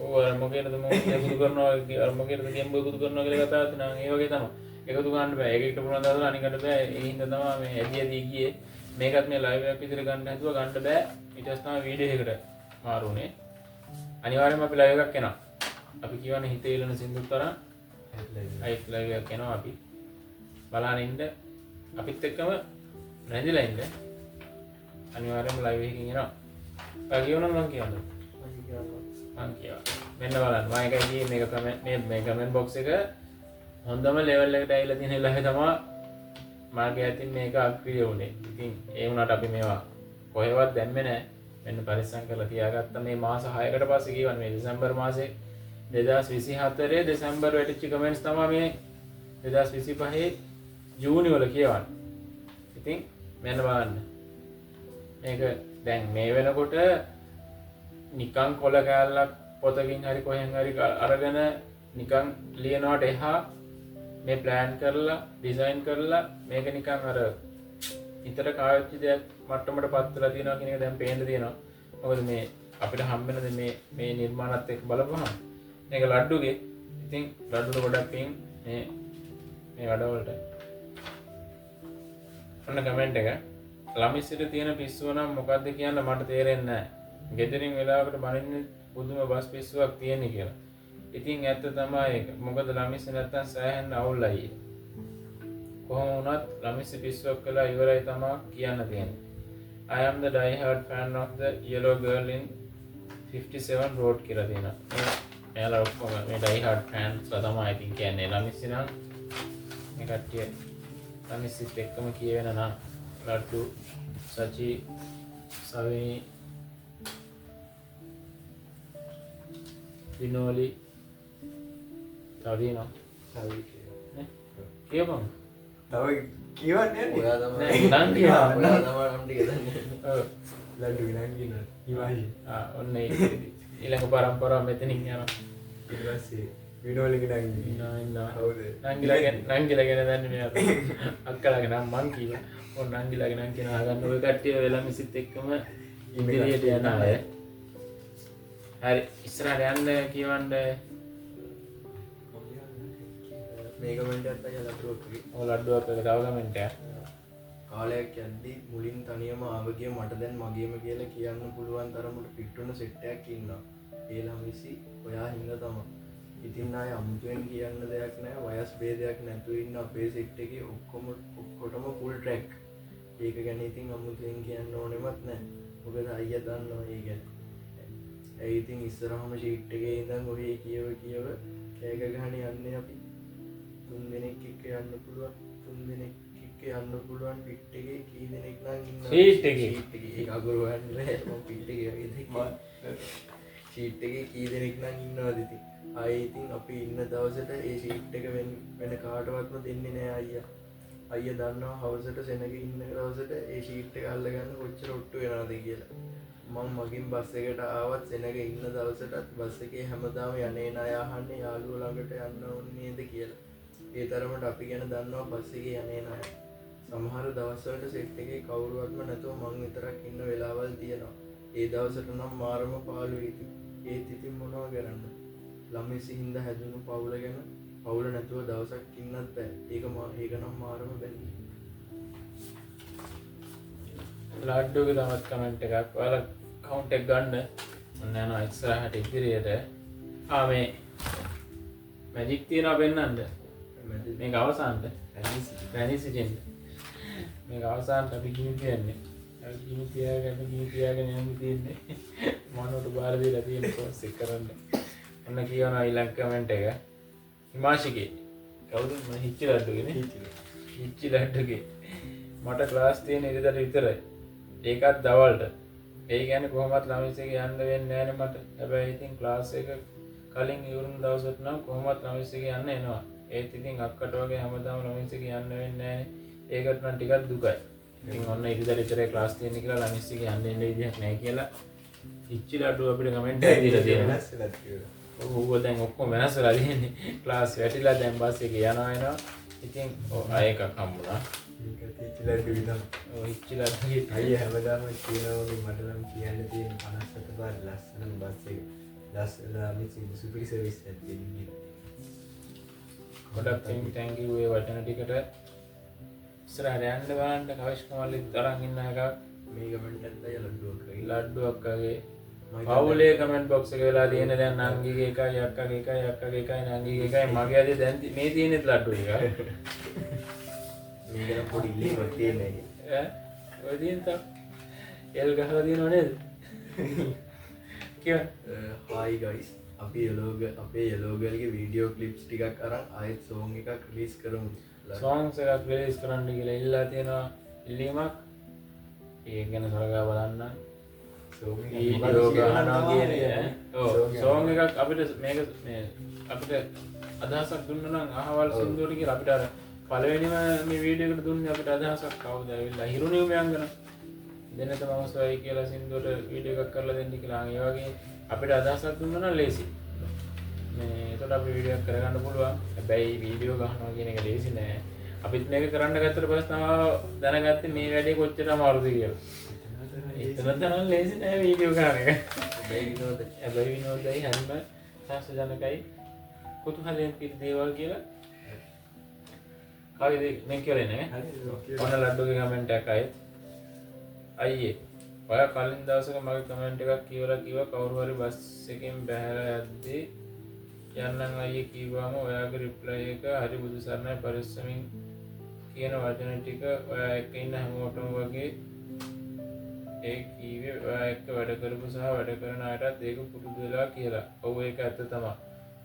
ඔව් අර මොකේද මොකද එකතු කරනවා අර මොකේද ගෙම්බ එකතු කරනවා කියලා කතාවක් තියෙනවා. ඒ වගේ තමයි. එකතු කරන්න බෑ. එක එකට පුළුවන් දාලා අනිකට බෑ. ඒ හින්දා තමයි මේ ඇදි ඇදි ගියේ. මේකත් මේ ලයිව් එකක් විතර ගන්න හැදුවා ගන්න බෑ. ඊට පස්සේ තමයි වීඩියෝ එකකට මාරු වුණේ. අනිවාර්යෙන්ම අපි ලයිව් එකක් එනවා. අපි කියවනේ හිතේ ඉලන සින්දුත් තරම් අයිත් ලයිව් එකක් එනවා. අපි බලන්න ඉන්න. අපිත් එක්කම රැඳිලා ඉන්න. අනිවාර්යෙන්ම ලයිව් එකකින් එනවා. ඔයා කියවනවද මං කියවනවද? මං කියවනවා. මෙන්න බලන්න. මං එකයි කිව්වේ මේක කමෙන්ට් මේ කමෙන්ට් බොක්ස් එක හොඳම ලෙවල් එකට ඇවිල්ලා තියෙන වෙලාවේ තමයි මාගේ අතින් මේක අක්‍රිය වුණේ. ඉතින් ඒ වුණාට අපි මේවා කොහෙවත් දැම්මේ නෑ. මෙන්න පරිස්සම් කරලා තියාගත්ත මේ මාස 6කට පස්සේ කියවන්නේ මේ දෙසැම්බර් මාසේ 2024 දෙසැම්බර් වැටිච්ච කමෙන්ට්ස් තමයි මේ 2025 ජූනි වල කියවන්නේ. ඉතින් මෙන්න බලන්න. මේක දැන් මේ වෙනකොට නිකන් කොළ කෑල්ලක් පොතකින් හරි කොහෙන් හරි අරගෙන නිකන් ලියනවට එහා මේ ප්ලෑන් කරලා ඩිසයින් කරලා මේක නිකන් අර හිතට කාවෙච්ච දෙයක් මට්ටමට පත් වෙලා තියෙනවා කියන එක දැන් පේන්න තියෙනවා. මොකද මේ අපිට හම්බෙන මේ මේ නිර්මාණත් එක්ක බලපුවහම මේක ලඩ්ඩුගේ. ඉතින් ලඩ්ඩුට ගොඩක් පිං මේ මේ වැඩවලට. ඔන්න කමෙන්ට් එක. ළමිස්සට තියෙන පිස්සුව නම් මොකද්ද කියන්න මට තේරෙන්නේ නැහැ. ගෙදරින් වෙලාවකට බනින්න පුදුම බස් පිස්සුවක් තියෙන කියලා. ඉතින් ඇත්ත තමයි ඒක. මොකද ළමිස්ස නැත්තම් සෑහෙන්න අවුල් අයියේ. කොහොම වුණත් ළමිස්ස පිස්සුවක් කළා ඉවරයි තමා කියන්න තියෙන්නේ. I am the die hard fan of the yellow girl in 57 road කියලා තියෙනවා. මෙයාලා ඔක්කොම මේ die hard fans ලා තමයි ඉතින් කියන්නේ. ළමිස්ස නම් මේ කට්ටිය ළමිස්සිත් එක්කම කියවෙන නම් ලඩ්ඩු, සචි, සවිනි, විනෝලි තව තියෙනවා. තව කියනවා. නේ? කියපන්. තව කියවන්නේ නෑ. ඔයා තමයි නෑ, නම් කියනවා. ඔයා තමයි නම් ටික දන්නේ. ඔව්. ලඩ්ඩු නම් කියනවා. හිමාෂි. ආ ඔන්න ඒ ඊළඟ පරම්පරාව මෙතනින් යනවා. ඊට පස්සේ විනෝලිගේ නංගි. ඉන්නවා ඉන්නවා. කවුද? නංගිලා ගැන දන්නේ මෙයා. අක්කලාගේ නම් මං කිව්වා. ඔන්න නංගිලාගේ නම් කියන අහගන්න ඔය කට්ටිය වෙලා මිසිත් එක්කම ඉදිරියට යන අය. හරි ඉස්සරහට යන්න කියවන්න. මේ කමෙන්ට් එකත් අයියා ලඩුවක් වගේ. ඔව් ලඩුවක් වගේ තව කමෙන්ට් එකක්. කාලයක් යද්දි මුලින් තනියම ආව ගිය මට දැන් මගේම කියලා කියන්න පුළුවන් තරමට ෆිට වුණ සෙට් එකක් ඉන්නවා. ඒ ළමිසි ඔයා හින්දා තමයි. ඉතින් ආයේ අමුතුවෙන් කියන්න දෙයක් නෑ. වයස් භේදයක් නැතුව ඉන්න අපේ සෙට් එකේ ඔක්කොටම ෆුල් ට්‍රැක්. ඒක ගැන ඉතින් අමුතුවෙන් කියන්න ඕනෙමත් නෑ. මොකද අයියා දන්නවා ඒ ගැන. ඇයි ඉතින් ඉස්සරහම ෂීට් එකේ ඉඳන් ඔහේ කියව කියව කෑග ගහන යන්නේ අපි. තුන් දෙනෙක් එක්ක යන්න පුළුවන්. තුන් දෙනෙක් එක්ක යන්න පුළුවන් ෆිට් එකේ කී දෙනෙක් නම් ඉන්නවද? ෂීට් එකේ. ෂීට් එකේ. ඒක අගුරු හොයන්න බෑ. මම ෆිට් එකේ වගේ දැක්කේ. ෂීට් එකේ කී දෙනෙක් නම් ඉන්නවද ඉතින්? ආයේ ඉතින් අපි ඉන්න දවසට ඒ ෂීට් එක වෙන කාටවත්ම දෙන්නේ නෑ අයියා. අයියා දන්නවා හවසට සෙනග ඉන්න දවසට ඒ ෂීට් එක අල්ලගන්න කොච්චර ඔට්ටු වෙනවද කියලා. මං මගින් බස් එකට ආවත් සෙනග ඉන්න දවසටත් බස් එකේ හැමදාම යන්නේ එන අය අහන්නේ යාළුවෝ ළඟට යන්න ඕනේ නේද කියලා. ඒ තරමට අපි ගැන දන්නවා බස් එකේ යන්නේ එන අය. සමහර දවස්වලට සෙට් එකේ කවුරුවත්ම නැතුව මං විතරක් ඉන්න වෙලාවල් තියෙනවා. ඒ දවසට නම් මාරම පාළුයි ඉතින්. ඒත් ඉතින් මොනව කරන්න. ළමිසි හින්දා හැදුණු පවුල ගැන පවුල නැතුව දවසක් ඉන්නත් බෑ. ඒක නම් මාරම බැරි. ලඩ්ඩුගේ තවත් කමෙන්ට් එකක්. ඔයාලා කවුන්ට් එක ගන්න. ඔන්න යනවා ඉස්සරහට ඉදිරියට. ආ මේ මැජික් තියනවා පෙන්නන්න. මේක අවසානට. පැණි සිටින්න. මේක අවසානට අපි ගිනි තියන්නේ. අපි ගිනි තියාගෙන ගිනි තියාගෙන යන්න තියෙන්නේ. මනෝට බාර දීලා තියෙන කෝස් එක කරන්න. ඔන්න කියනවා ඊළඟ කමෙන්ට් එක. හිමාෂිගේ. කවුද මම හිච්චි ලඩ්ඩුගේ නේ? හිච්චි ලඩ්ඩුගේ. මට ක්ලාස් තියෙන ඉරිදට විතරයි. ඒකත් දවල්ට. ඒ කියන්නේ කොහොමත් ළමිස් එක යන්න වෙන්නේ නෑනේ මට. හැබැයි ඉතින් ක්ලාස් එක කලින් ඉවරුණු දවසට නම් කොහොමත් රමේෂ් එක යන්න එනවා. ඒත් ඉතින් අක්කට වගේ හැමදාම රමේෂ් එක යන්න වෙන්නේ නෑනේ. ඒකට නම් ටිකක් දුකයි. ඉතින් ඔන්න ඉරිදා විතරයි ක්ලාස් තියෙන්නේ කියලා රමේෂ් එක යන්න එන්න විදිහක් නෑ කියලා ඉච්චි ලඩුව අපිට කමෙන්ට් එකක් දීලා තියෙනවා. වෙනස් වෙලා තියෙනවා. ඔව් ඌව දැන් ඔක්කොම වෙනස් වෙලා තියෙන්නේ. ක්ලාස් වැටිලා දැන් බස් එකේ යනවා එනවා. ඉතින් ඔව් ආයෙ එකක් හම්බුණා. මේක ඉච්චි ලඩුව තමයි. ඔව් ඉච්චි ලඩුවේ අයියා හැමදාම කියනවා වගේ මට නම් කියන්න තියෙන 57 පාර ලස්සනම බස් එක. ලස්සන මේ සුපිරි සර්විස් එකක් දෙන්නේ කියලා. ගොඩක් thank you ඒ වචන ටිකට. ඉස්සරහට යන්න බලන්න කවිෂ්ක මල්ලිත් අරන් ඉන්න එකක්. මේ කමෙන්ට් එකත් අයියා ලඩුවක් වගේ. ලඩුවක් වගේ. පවුලේ කමෙන්ට් බොක්ස් එක වෙලා තියෙන දැන් නංගිගේ එකයි අක්කගේ එකයි අක්කගේ එකයි නංගිගේ එකයි මගේ අතේ දැන් මේ තියෙනෙත් ලඩු ටික. මේක නම් පොඩි ඉල්ලීමක් තියෙන එක. ඈ ඔය තියෙන තා එල් ගහලා තියෙනව නේද? කියන්න. හායි ගයිස්, අපි අපේ යලෝ ගර්ල්ගේ වීඩියෝ ක්ලිප්ස් ටිකක් අරන් ආයෙත් සෝං එකක් රිලීස් කරමු. සෝංස් එකක් රිලීස් කරන්න කියලා ඉල්ලා තියෙනවා ඉල්ලීමක්. ඒක ගැන සලකා බලන්න. වීඩියෝ ගහනවා කියන එක. ඔව් සෝං එකක් අපිට මේක මේ අපිට අදහසක් දුන්නා නම් අහවල් සින්දුවට කියලා අපිට අර පළවෙනිම මේ වීඩියෝ එකට දුන්නේ අපිට අදහසක් කවුද ඇවිල්ලා හිරුනියම යංගන දෙන්නත මම සොයයි කියලා සින්දුවට වීඩියෝ එකක් කරලා දෙන්න කියලා. ඒ වගේ අපිට අදහසක් දුන්නා නම් ලේසි. මේ එතකොට අපි වීඩියෝ එකක් කරගන්න පුළුවන්. හැබැයි වීඩියෝ ගහනවා කියන එක ලේසි නෑ. අපිත් මේක කරන්න ගත්තට පස්සේ තමයි දැනගත්තේ මේ වැඩේ කොච්චර අමාරුද කියලා. එතන තරම් ලේසි නෑ වීඩියෝ ගන්න එක. හැබැයි විනෝදයි හරිම සාහසජනකයි කුතුහලයෙන් පිරි දේවල් කියලා. කාගේද මේ කියලා නෑ. ඔන්න ලඩුගේ කමෙන්ට් එකක් ආයෙත්. අයියේ ඔයා කලින් දවසක මගේ කමෙන්ට් එකක් කියවලා කිව්වා කවුරු හරි බස් එකෙන් බැහැලා යද්දී යන්නම් අයියේ කිව්වම ඔයාගේ රිප්ලයි එක හරි බුදු සරණයි පරිස්සමින් කියන වචන ටික ඔයා එක්ක ඉන්න හැමෝටම වගේ ඒ කීවේ ඔයා එක්ක වැඩ කරපු සහ වැඩ කරන අයටත් ඒක පුරුදු වෙලා කියලා. ඔව් ඒක ඇත්ත තමයි.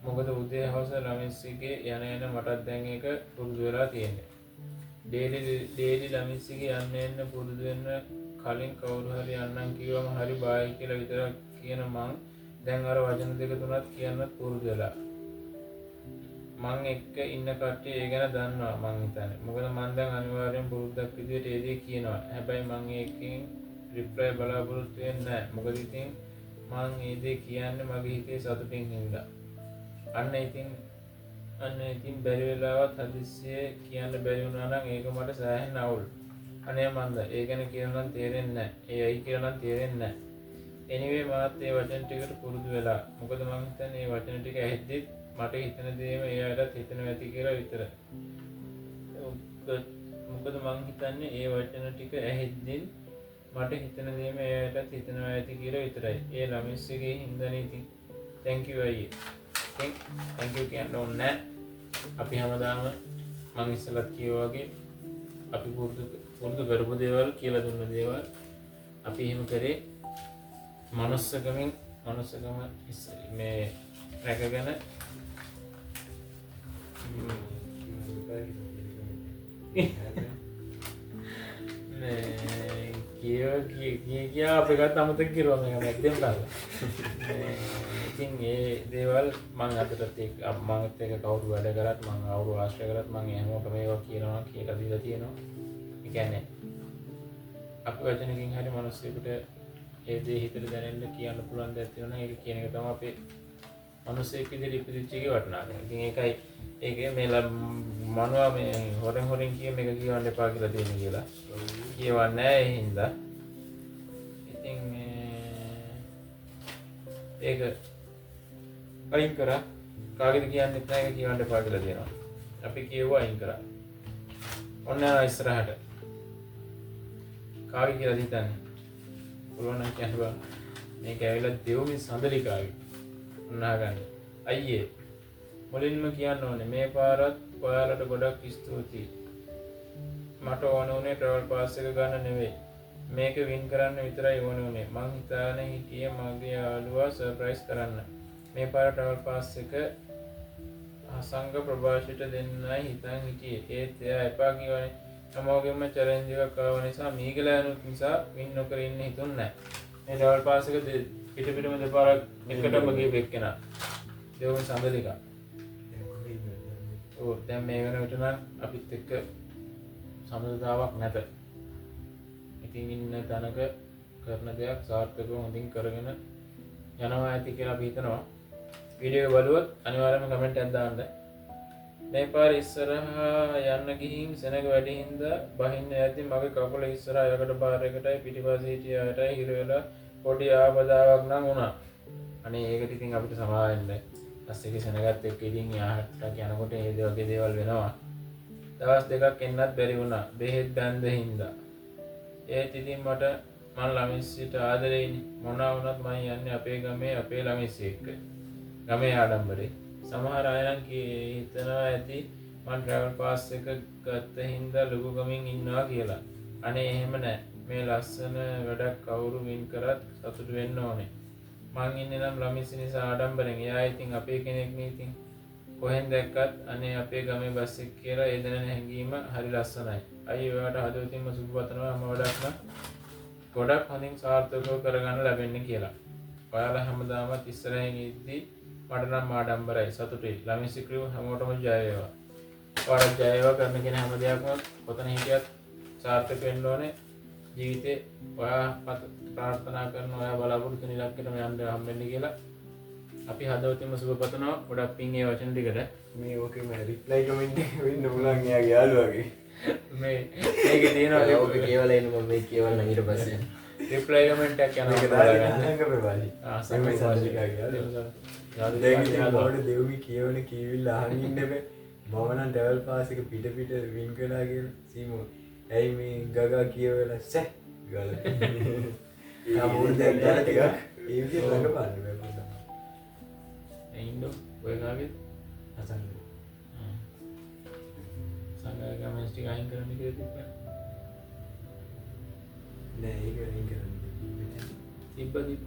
මොකද උදේ හවස ළමින්සිගේ යන එන මටත් දැන් ඒක පුරුදු වෙලා තියෙන්නේ. ඩේලි ළමින්සිගේ යන්න එන්න පුරුදු වෙන්න කලින් කවුරු හරි යන්නම් කිව්වම හරි බායි කියලා විතරක් කියන මං දැන් අර වචන දෙක තුනක් කියන්නත් පුරුදු වෙලා. මං එක්ක ඉන්න කට්ටිය ඒ ගැන දන්නවා මං හිතන්නේ. මොකද මං දැන් අනිවාර්යෙන් පුරුද්දක් විදියට ඒ දේ කියනවා. හැබැයි මං ඒකෙන් රිප්ලයි බලාපොරොත්තු වෙන්නේ නැහැ. මොකද ඉතින් මං ඒ දේ කියන්නේ මගේ හිතේ සතුටින් හින්දා. අන්න ඉතින් බැරි වෙලාවත් හදිස්සියේ කියන්න බැරි වුණා නම් ඒක මට සෑහෙන අවුල්. අනේ මන්ද ඒ ගැන කියලා නම් තේරෙන්නේ නැහැ. ඒ ඇයි කියලා නම් තේරෙන්නේ නැහැ. එනිවේ මාත් ඒ වචන ටිකට පුරුදු වෙලා. මොකද මං හිතන්නේ මේ වචන ටික ඇහෙද්දිත් මට හිතෙන දේම ඒ අයටත් හිතෙනවා ඇති කියලා විතර. මොකද මං හිතන්නේ ඒ වචන ටික ඇහෙද්දිත් මට හිතෙන දේම ඒ අයටත් හිතෙනවා ඇති කියලා විතරයි. ඒ ළමිස්සගේ හින්දානේ ඉතින්. Thank you අයියේ. ඉතින් thank you කියන්න ඕනේ නෑ. අපි හැමදාම මං ඉස්සෙල්ලත් කිව්වා වගේ අපි පුරුදු කරපු දේවල් කියලා දුන්න දේවල් අපි එහෙම කරේ මනුස්සකමින් මනුස්සකම මේ රැකගෙන මේ කිය කියා අපේ ගත්ත අමතක කිරුවා මේක මැද්දෙන් බලලා. මේ ඉතින් ඒ දේවල් මං අදටත් ඒක මංත් එක්ක කවුරු වැඩ කරත් මං කවුරු ආශ්‍රය කරත් මං ඒ හැමෝටම ඒවා කියනවා කියලා දීලා තියෙනවා. ඒ කියන්නේ අපි වචනකින් හරි මිනිස්සුන්ට ඒ දේ හිතට දැනෙන්න කියන්න පුළුවන් දෙයක් තියෙනවා නම් ඒක කියන එක තමයි අපේ මිනිස්සෙක් විදිහට ඉපදිච්ච එකේ වටිනාකම. ඉතින් ඒකයි ඒකේ මේ මනුවා මේ හොරෙන් හොරෙන් කිය මේක කියවන්න එපා කියලා තියෙන කියලා. කියවන්නේ නැහැ ඒ හින්දා. ඉතින් ඒක අයින් කරා. කාගෙද කියන්නෙත් නැහැ ඒක කියවන්න එපා කියලා තියෙනවා. අපි කියවුවා අයින් කරා. ඔන්න යනවා ඉස්සරහට. කාගේ කියලාද හිතන්නේ? පුළුවන් නම් කියන්න බෑ. මේක ඇවිල්ලා දෙව්මින් සඳලිකාගේ. ඔන්න අහගන්න. අයියේ මුලින්ම කියන්න ඕනේ මේ පාරත් ඔයාලට ගොඩක් ස්තුතියි. මට ඕන වුණේ ට්‍රැවල් පාස් එක ගන්න නෙවෙයි. මේක වින් කරන්න විතරයි ඕන වුණේ. මං හිතාගෙන හිටියේ මගේ යාළුවා සර්ප්‍රයිස් කරන්න. මේ පාර ට්‍රැවල් පාස් එක හසංග ප්‍රභාෂයට දෙන්නයි හිතන් හිටියේ. ඒත් එයා එපා කිව්වනේ. හැමෝගෙම චැලෙන්ජ් එකක් ආව නිසා මීගලා යනුත් නිසා වින් නොකර ඉන්න හිතුන්නේ නැහැ. මේ ට්‍රැවල් පාස් එක පිට පිටම දෙපාරක් එකටම ගිහපු එක්කෙනා. දෙව්මි සඳලිකා. ඔව් දැන් මේ වෙන විට නම් අපිත් එක්ක සම්බන්ධතාවක් නැත. ඉතින් ඉන්න තැනක කරන දෙයක් සාර්ථකව හොඳින් කරගෙන යනවා ඇති කියලා අපි හිතනවා. වීඩියෝ එක බලුවොත් අනිවාර්යයෙන්ම කමෙන්ට් එකක් දාන්න. මේ පාර ඉස්සරහා යන්න ගිහින් සෙනග වැඩි හින්දා බහින්න යද්දි මගේ කකුල ඉස්සරහා යකඩ බාර් එකටයි පිටිපස්සේ හිටිය අයටයි හිර වෙලා පොඩි ආබදාවක් නම් වුණා. අනේ ඒකට ඉතින් අපිට සමා වෙන්න. බස් එකේ සෙනගත් එක්ක ඉතින් යාට යනකොට ඒ වගේ දේවල් වෙනවා. දවස් දෙකක් එන්නත් බැරි වුණා. බෙහෙත් බැන්ද හින්දා. ඒත් ඉතින් මට මං ළමිස්සිට ආදරෙයිනේ. මොනවා වුණත් මං යන්නේ අපේ ගමේ අපේ ළමිස්සි එක්ක. ගමේ ආඩම්බරේ. සමහර අය නම් හිතනවා ඇති මං ට්‍රැවල් පාස් එක ගත්ත හින්දා ලොකු ගමින් ඉන්නවා කියලා. අනේ එහෙම නෑ. මේ ලස්සන වැඩක් කවුරු වින් කරත් සතුටු වෙන්න ඕනේ. මං ඉන්නේ නම් ළමිස්සි නිසා ආඩම්බරෙන්. එයා ඉතින් අපේ කෙනෙක් නේ ඉතින්. කොහෙන් දැක්කත් අනේ අපේ ගමේ බස් එක කියලා ඒ දැනෙන හැඟීම හරි ලස්සනයි. අයියේ ඔයාට හදවතින්ම සුබ පතනවා හැම වැඩක්ම ගොඩක් හොඳින් සාර්ථකව කරගන්න ලැබෙන්න කියලා. ඔයාලා හැමදාමත් ඉස්සරහින් ඉද්දි මට නම් ආඩම්බරයි සතුටුයි. ළමිස්සි ක්‍රූ හැමෝටම ජය වේවා. ඔයාලා ජය වේවා කරන කෙන හැම දෙයක්ම කොතන හිටියත් සාර්ථක වෙන්න ඕනේ. ජීවිතේ ඔයා ප්‍රාර්ථනා කරන ඔයා බලාපොරොත්තු වෙන ඉලක්කයටම යන්න හම්බෙන්න කියලා අපි හදවතින්ම සුබ පතනවා. ගොඩක් පිං ඒ වචන ටිකට. මේ ඕකේ මම රිප්ලයි කමෙන්ට් එක වෙන්න පුළුවන් එයාගේ යාළුවාගේ. මේ මේකේ තියෙනවා ඔක කියවලා එන්න මම මේ කියවන්න ඊට පස්සේ රිප්ලයි කමෙන්ට් එකක් යනවා. මේක දාලා බලන්න. ආ සම්මේ සල්ලිකාගේ යාළුවා. දැන් ඉතින් මොකද දෙව්මි කියවන කියවිල්ල අහන් ඉන්න බෑ. මම නම් ට්‍රැවල් පාස් එක පිට පිට වින් කළා කියලා සීමෝ. ඇයි මේ ගගා කියවලා සැ ගාලා. තා මූණ දැන් දාලා ටිකක් ඒ විදිහට රඟපාන්න බෑ පොඩ්ඩක්. ඉන්න ඔය කාගේ අසංග. සංගය කමෙන්ට්ස් ටික අයින් කරන්න කියලා තිබ්බා. නෑ ඒක අයින් කරන්න තිබ්බේ නෑ. තිබ්බ තිබ්බ.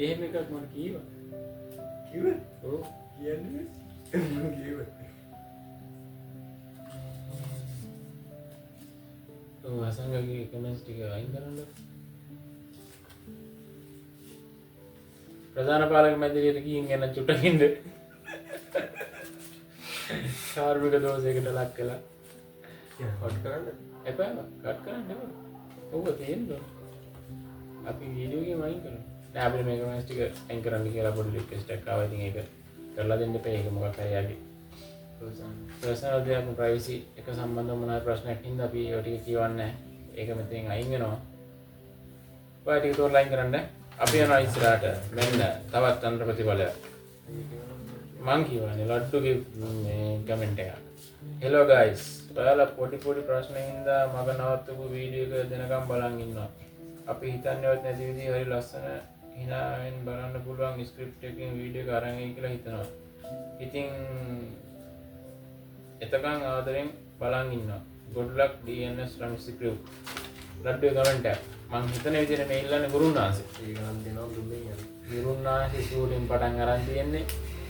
එහෙම එකක් මම කීවා. කිව්වද? ඔව්. කියන්නේ මම කිව්වා. ඔව් අසංගගේ කමෙන්ට්ස් ටික අයින් කරන්න. ප්‍රධාන පාලක මැදිරියට ගිහින් යන චුට්ටකින්ද කාර්මික දෝෂයකට ලක් වෙලා කට් කරන්න එපා කට් කරන්න එපා. ඔව් තියෙන්න ඕන. අපි වීඩියෝ එකේම අයින් කරමු. නෑ අපිට මේ කමෙන්ට්ස් ටික අයින් කරන්න කියලා පොඩි රික්වෙස්ට් එකක් ආවා. ඉතින් ඒක කරලා දෙන්න එපා. ඒක මොකක් හරි යාගේ පර්සනල් දෙයක් ප්‍රයිවසි එක සම්බන්ධව මොන හරි ප්‍රශ්නයක් හින්දා අපි ඒවා ටික කියවන්නේ නැහැ. ඒක මෙතෙන් අයින් වෙනවා. ඔයා ටික තෝරලා අයින් කරන්න. අපි යනවා ඉස්සරහට. මෙන්න තවත් අන්තර ප්‍රතිඵලයක්. මං කියවන්නේ ලඩ්ඩුගේ මේ කමෙන්ට් එකක්. Hello guys. ඔයාලා පොඩි පොඩි ප්‍රශ්න හින්දා මග නවත්තපු වීඩියෝ එක දෙනකම් බලන් ඉන්නවා. අපි හිතන්නේවත් නැති විදිහ හරි ලස්සන හිනාවෙන් බලන්න පුළුවන් ස්ක්‍රිප්ට් එකකින් වීඩියෝ එක අරන් එයි කියලා හිතනවා. ඉතින් එතකන් ආදරෙන් බලන් ඉන්නවා. Good luck DNS Lamisi crew. ලඩ්ඩුවේ comment එකක්. මං හිතන විදිහට මේ ඉල්ලන්නේ ගුරුන්නාන්සේ. ඒක නම් දෙනවා දුන්නේ යන්නේ. ගුරුන්නාන්සේ ෂූටින් පටන් අරන් තියෙන්නේ.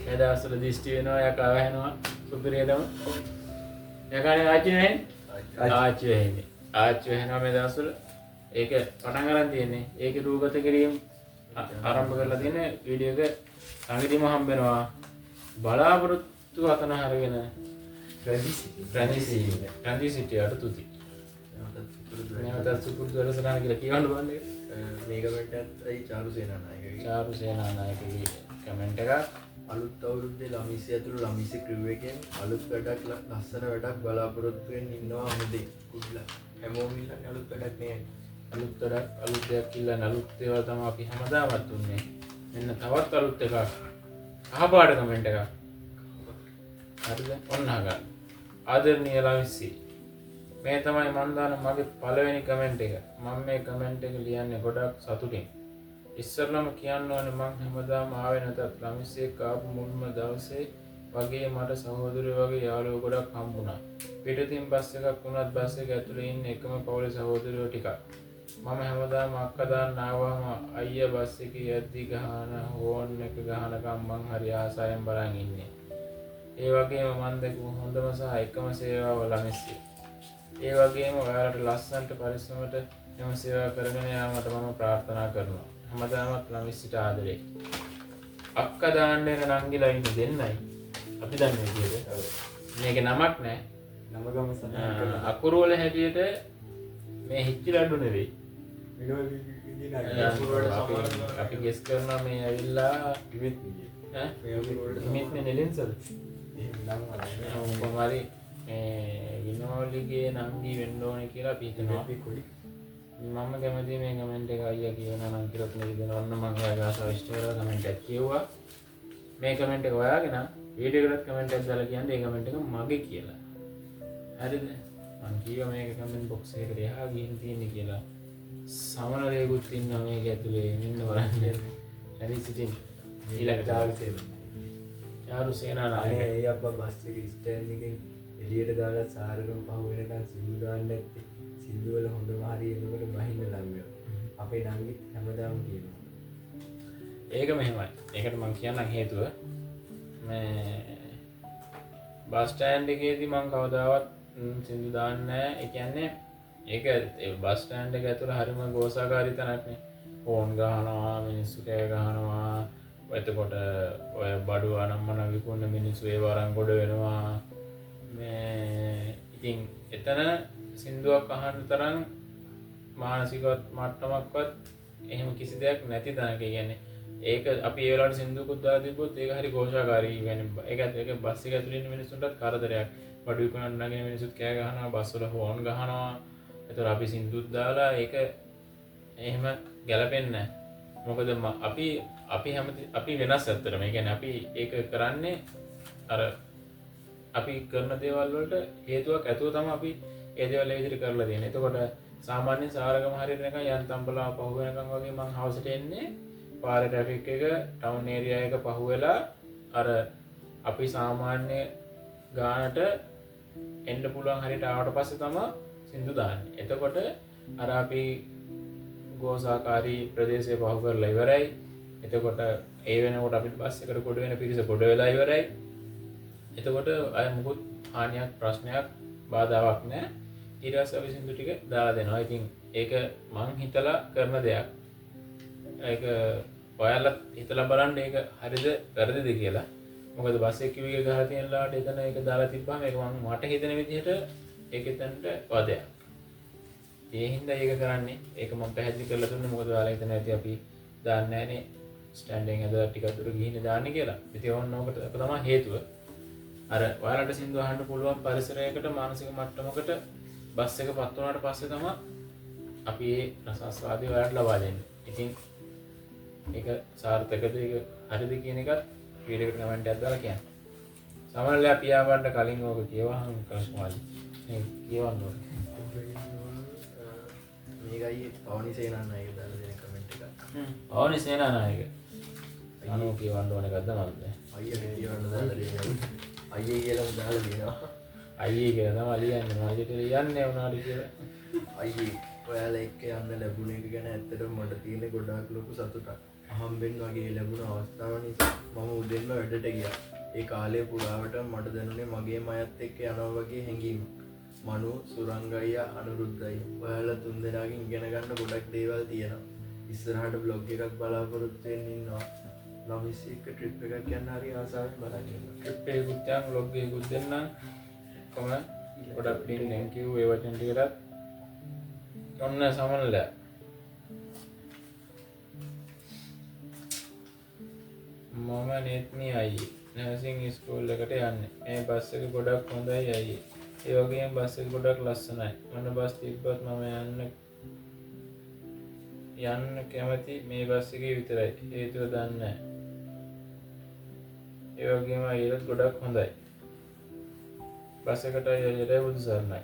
මේ දවස්වල දිෂ්ටි වෙනවා යකා වැහෙනවා සුපිරියටම. යකානේ ආච්චි නේ? ආච්චි වෙන්නේ. ආච්චි වෙනවා මේ දවස්වල. ඒක පටන් අරන් තියෙන්නේ. ඒකේ රූගත කිරීම ආරම්භ කරලා තියෙන වීඩියෝ එක ළඟදීම හම්බ වෙනවා. බලාපොරොත්තු අතන හරගෙන රැඳී සිටියාට තුති. නැවතත් සුපුරුදු වැඩසටහන කියලා කියවන්න බලන්න ඒක. මේ කමෙන්ට් එකත් අයි චාරු සේනානායකගේ. චාරු සේනානායකගේ කමෙන්ට් එකක්. අලුත් අවුරුද්දේ ළමිසි ඇතුළු ළමිසි ක්‍රූ එකෙන් අලුත් වැඩක් ලස්සන වැඩක් බලාපොරොත්තු වෙන්න ඉන්නවා හොඳේ. Good luck. හැමෝම ඉල්ලන්නේ අලුත් වැඩක් නේ. අලුත් වැඩක් අලුත් දෙයක් ඉල්ලන්නේ අලුත් දේවල් තමයි අපි හැමදාමත් දුන්නේ. මෙන්න තවත් අලුත් එකක්. අහපාට කමෙන්ට් එකක්. හරිද? ඔන්න අහගන්න. ආදරණීය ළමිසි, මේ තමයි මන් දාන මගේ පළවෙනි කමෙන්ට් එක. මම මේ කමෙන්ට් එක ලියන්නේ ගොඩක් සතුටින්. ඉස්සරලම කියන්න ඕනේ මං හැමදාම ආවේ නැතත් ළමිසි එක්ක ආපු මුල්ම දවසේ වගේ මට සහෝදරයෝ වගේ යාළුවෝ ගොඩක් හම්බුණා. පිටතින් බස් එකක් වුණත් බස් එක ඇතුලේ ඉන්න එකම පවුලේ සහෝදරයෝ ටිකක්. මම හැමදාම අක්කා දාන්න ආවම අයියා බස් එකේ යද්දි ගහන හෝන් එක ගහනකම් මං හරි ආසාවෙන් බලන් ඉන්නේ. ඒ වගේම මං දැකපු හොඳම සහ එකම සේවාව ළමිසි. ඒ වගේම ඔයාලට ලස්සනට පරිස්සමට එම සේවා කරගෙන යාමට මම ප්‍රාර්ථනා කරනවා. හැමදාමත් ළමිස්සිට ආදරේ. අක්කා දාන්න එන නංගිලා ඉන්න දෙන්නයි. අපි දන්නේ විදියට. මේකේ නමක් නෑ. නම ගම සඳහන් කරලා. අකුරු වල හැටියට මේ හිච්චි ලඩු නෙවෙයි. අපි ගෙස් කරනවා මේ ඇවිල්ලා ඈ මේ නෙලින්සද? එහෙම නම් කොහොම හරි මේ විනෝලිගේ නංගි වෙන්න ඕනේ කියලා අපි හිතනවා. මම කැමතියි මේ කමෙන්ට් එක අයියා කියනවා නම් කියලා තුනේ දෙනවා. ඔන්න මම ඔයාගේ ආසාව ඉෂ්ට කරලා කමෙන්ට් එකක් කියුවා. මේ කමෙන්ට් එක ඔයාගෙන වීඩියෝ එකටත් කමෙන්ට් එකක් දාලා කියන්නේ ඒ කමෙන්ට් එක මගේ කියලා. හරිද? මං කිව්වා මේක කමෙන්ට් බොක්ස් එකට එහා ගිහින් තියෙන්නේ කියලා. සමනලයකුත් ඉන්නවා මේක ඇතුලේ. මෙන්න බලන්න. රැඳී සිටින්න. ඊළඟට චාරු සේනානායක. අනේ ඒ අප්පා බස් එක ස්ටෑන්ඩ් එකෙන් එළියට දාලා සාරගම පහු වෙනකන් සින්දු දාන්න නැත්තේ. සින්දු වල හොඳම හරිය එනකොට බහින්න ලඟ වෙනවා. අපේ නංගිත් හැමදාම කියනවා. ඒක මෙහෙමයි. ඒකට මං කියන්නම් හේතුව. මේ බස් ස්ටෑන්ඩ් එකේදී මං කවදාවත් සින්දු දාන්නේ නැහැ. ඒ කියන්නේ ඒක ඒ බස් ස්ටෑන්ඩ් එක ඇතුළ හරිම ගෝසාකාරී තැනක් නේ. ෆෝන් ගහනවා, මිනිස්සු කෑ ගහනවා. එතකොට ඔය බඩු අනම්මන විකුණන මිනිස්සු ඒව අරන් ගොඩ වෙනවා. මේ ඉතින් එතන සින්දුවක් අහන්න තරම් මානසික මට්ටමක්වත් එහෙම කිසි දෙයක් නැති තැනක. ඒ කියන්නේ ඒක අපි ඒ වෙලාවට සින්දුවකුත් දාලා තිබ්බොත් ඒක හරි ഘോഷාකාරී. ඒ කියන්නේ ඒක ඒක බස් එක ඇතුළේ ඉන්න මිනිස්සුන්ටත් කරදරයක්. බඩු විකුණන්න නගින මිනිස්සුත් කෑ ගහනවා, බස් වල හෝන් ගහනවා. ඒතර අපි සින්දුත් දාලා ඒක එහෙම ගැලපෙන්නේ නැහැ. මොකද අපි අපි හැම අපි වෙනස් ඇත්තටම. ඒ කියන්නේ අපි ඒක කරන්නේ අර අපි කරන දේවල් වලට හේතුවක් ඇතුව තමයි අපි ඒ දේවල් ඒ විදිහට කරලා තියෙන්නේ. එතකොට සාමාන්‍යයෙන් සාරගම හරියට නිකන් යන්තම් බලා පහු වෙනකන් වගේ මං හවසට එන්නේ පාරේ ට්‍රැෆික් එක ටවුන් ඒරියා එක පහු වෙලා අර අපි සාමාන්‍ය ගානට එන්න පුළුවන් හරියට ආවට පස්සේ තමයි සින්දු දාන්නේ. එතකොට අර අපි ගෝසාකාරී ප්‍රදේශය පහු කරලා ඉවරයි. එතකොට ඒ වෙනකොට අපිට බස් එකට ගොඩ වෙන පිරිස ගොඩ වෙලා ඉවරයි. එතකොට අය මුකුත් හානියක් ප්‍රශ්නයක් බාධාවක් නෑ. ඊට පස්සේ අපි සින්දු ටික දාලා දෙනවා. ඉතින් ඒක මං හිතලා කරන දෙයක්. ඒක ඔයාලත් හිතලා බලන්න ඒක හරිද වැරදිද කියලා. මොකද බස් එකේ කිව් එක ගහලා තියෙන ලාට එතන ඒක දාලා තිබ්බාම ඒක මං මට හිතෙන විදිහට ඒක එතනට වදයක්. ඒ හින්දා ඒක කරන්නේ. ඒක මම පැහැදිලි කරලා දුන්නේ. මොකද ඔයාලා හිතන ඇති අපි දාන්නේ නෑනේ ස්ටෑන්ඩ් එකෙන් ඇදලා ටිකක් දුර ගිහින් දාන්නේ කියලා. ඉතින් ඕන්න ඕකට තමයි හේතුව. අර ඔයාලට සින්දු අහන්න පුළුවන් පරිසරයකට මානසික මට්ටමකට බස් එක පත් වුණාට පස්සේ තමයි අපි ඒ රසාස්වාදය ඔයාලට ලබා දෙන්නේ. ඉතින් ඒක සාර්ථකද ඒක හරිද කියන එකත් වීඩියෝ එකට කමෙන්ට් එකක් දාලා කියන්න. සමහරවිට අපි ආවන්න කලින් ඕක කියවහම කස්මාලි. මේ කියවන්න ඕනේ. මේකයි පවනි සේනානායක දාලා දෙන කමෙන්ට් එකක්. පවනි සේනානායක. අනෝ කියවන්න ඕන එකක්ද මන්ද? අයියා කියවන්න දාලා දෙනවා. අයියේ කියලාම දාලා දෙනවා. අයියේ කියලා තමයි ලියන්නේ. මම හිතුවේ ලියන්නේ වුණාට කියලා. අයියේ ඔයාලා එක්ක යන්න ලැබුණ එක ගැන ඇත්තටම මට තියෙන ගොඩාක් ලොකු සතුටක්. අහම්බෙන් වගේ ලැබුණ අවස්ථාව නිසා මම උදෙන්ම වැඩට ගියා. ඒ කාලය පුරාවට මට දැනුනේ මගේම අයත් එක්ක යනවා වගේ හැඟීමක්. මනු, සුරංග අයියා, අනුරුද්ධ අයියා ඔයාලා තුන්දෙනාගෙන් ඉගෙන ගන්න ගොඩක් දේවල් තියෙනවා. ඉස්සරහට බ්ලොග් එකක් බලාපොරොත්තු වෙන්න ඉන්නවා. ළමිස් එක්ක ට්‍රිප් එකක් යන්න හරි ආසාවෙන් බලන් ඉන්නවා. ට්‍රිප් එකකුත් යන් බ්ලොග් එකකුත් දෙන්නම්. කොහොම ගොඩක් පින් thank you ඒ වචන ටිකටත්. ඔන්න සමනලයා. මම නෙත්මි අයියේ නර්සිං ස්කූල් එකට යන්නේ. මේ බස් එක ගොඩක් හොඳයි අයියේ. ඒ වගේම බස් එක ගොඩක් ලස්සනයි. මොන බස් තිබ්බත් මම යන්න කැමති මේ බස් එකේ විතරයි. හේතුව දන්නේ නැහැ. ඒ වගේම අයියලත් ගොඩක් හොඳයි. බස් එකට අයියලට බුදු සරණයි.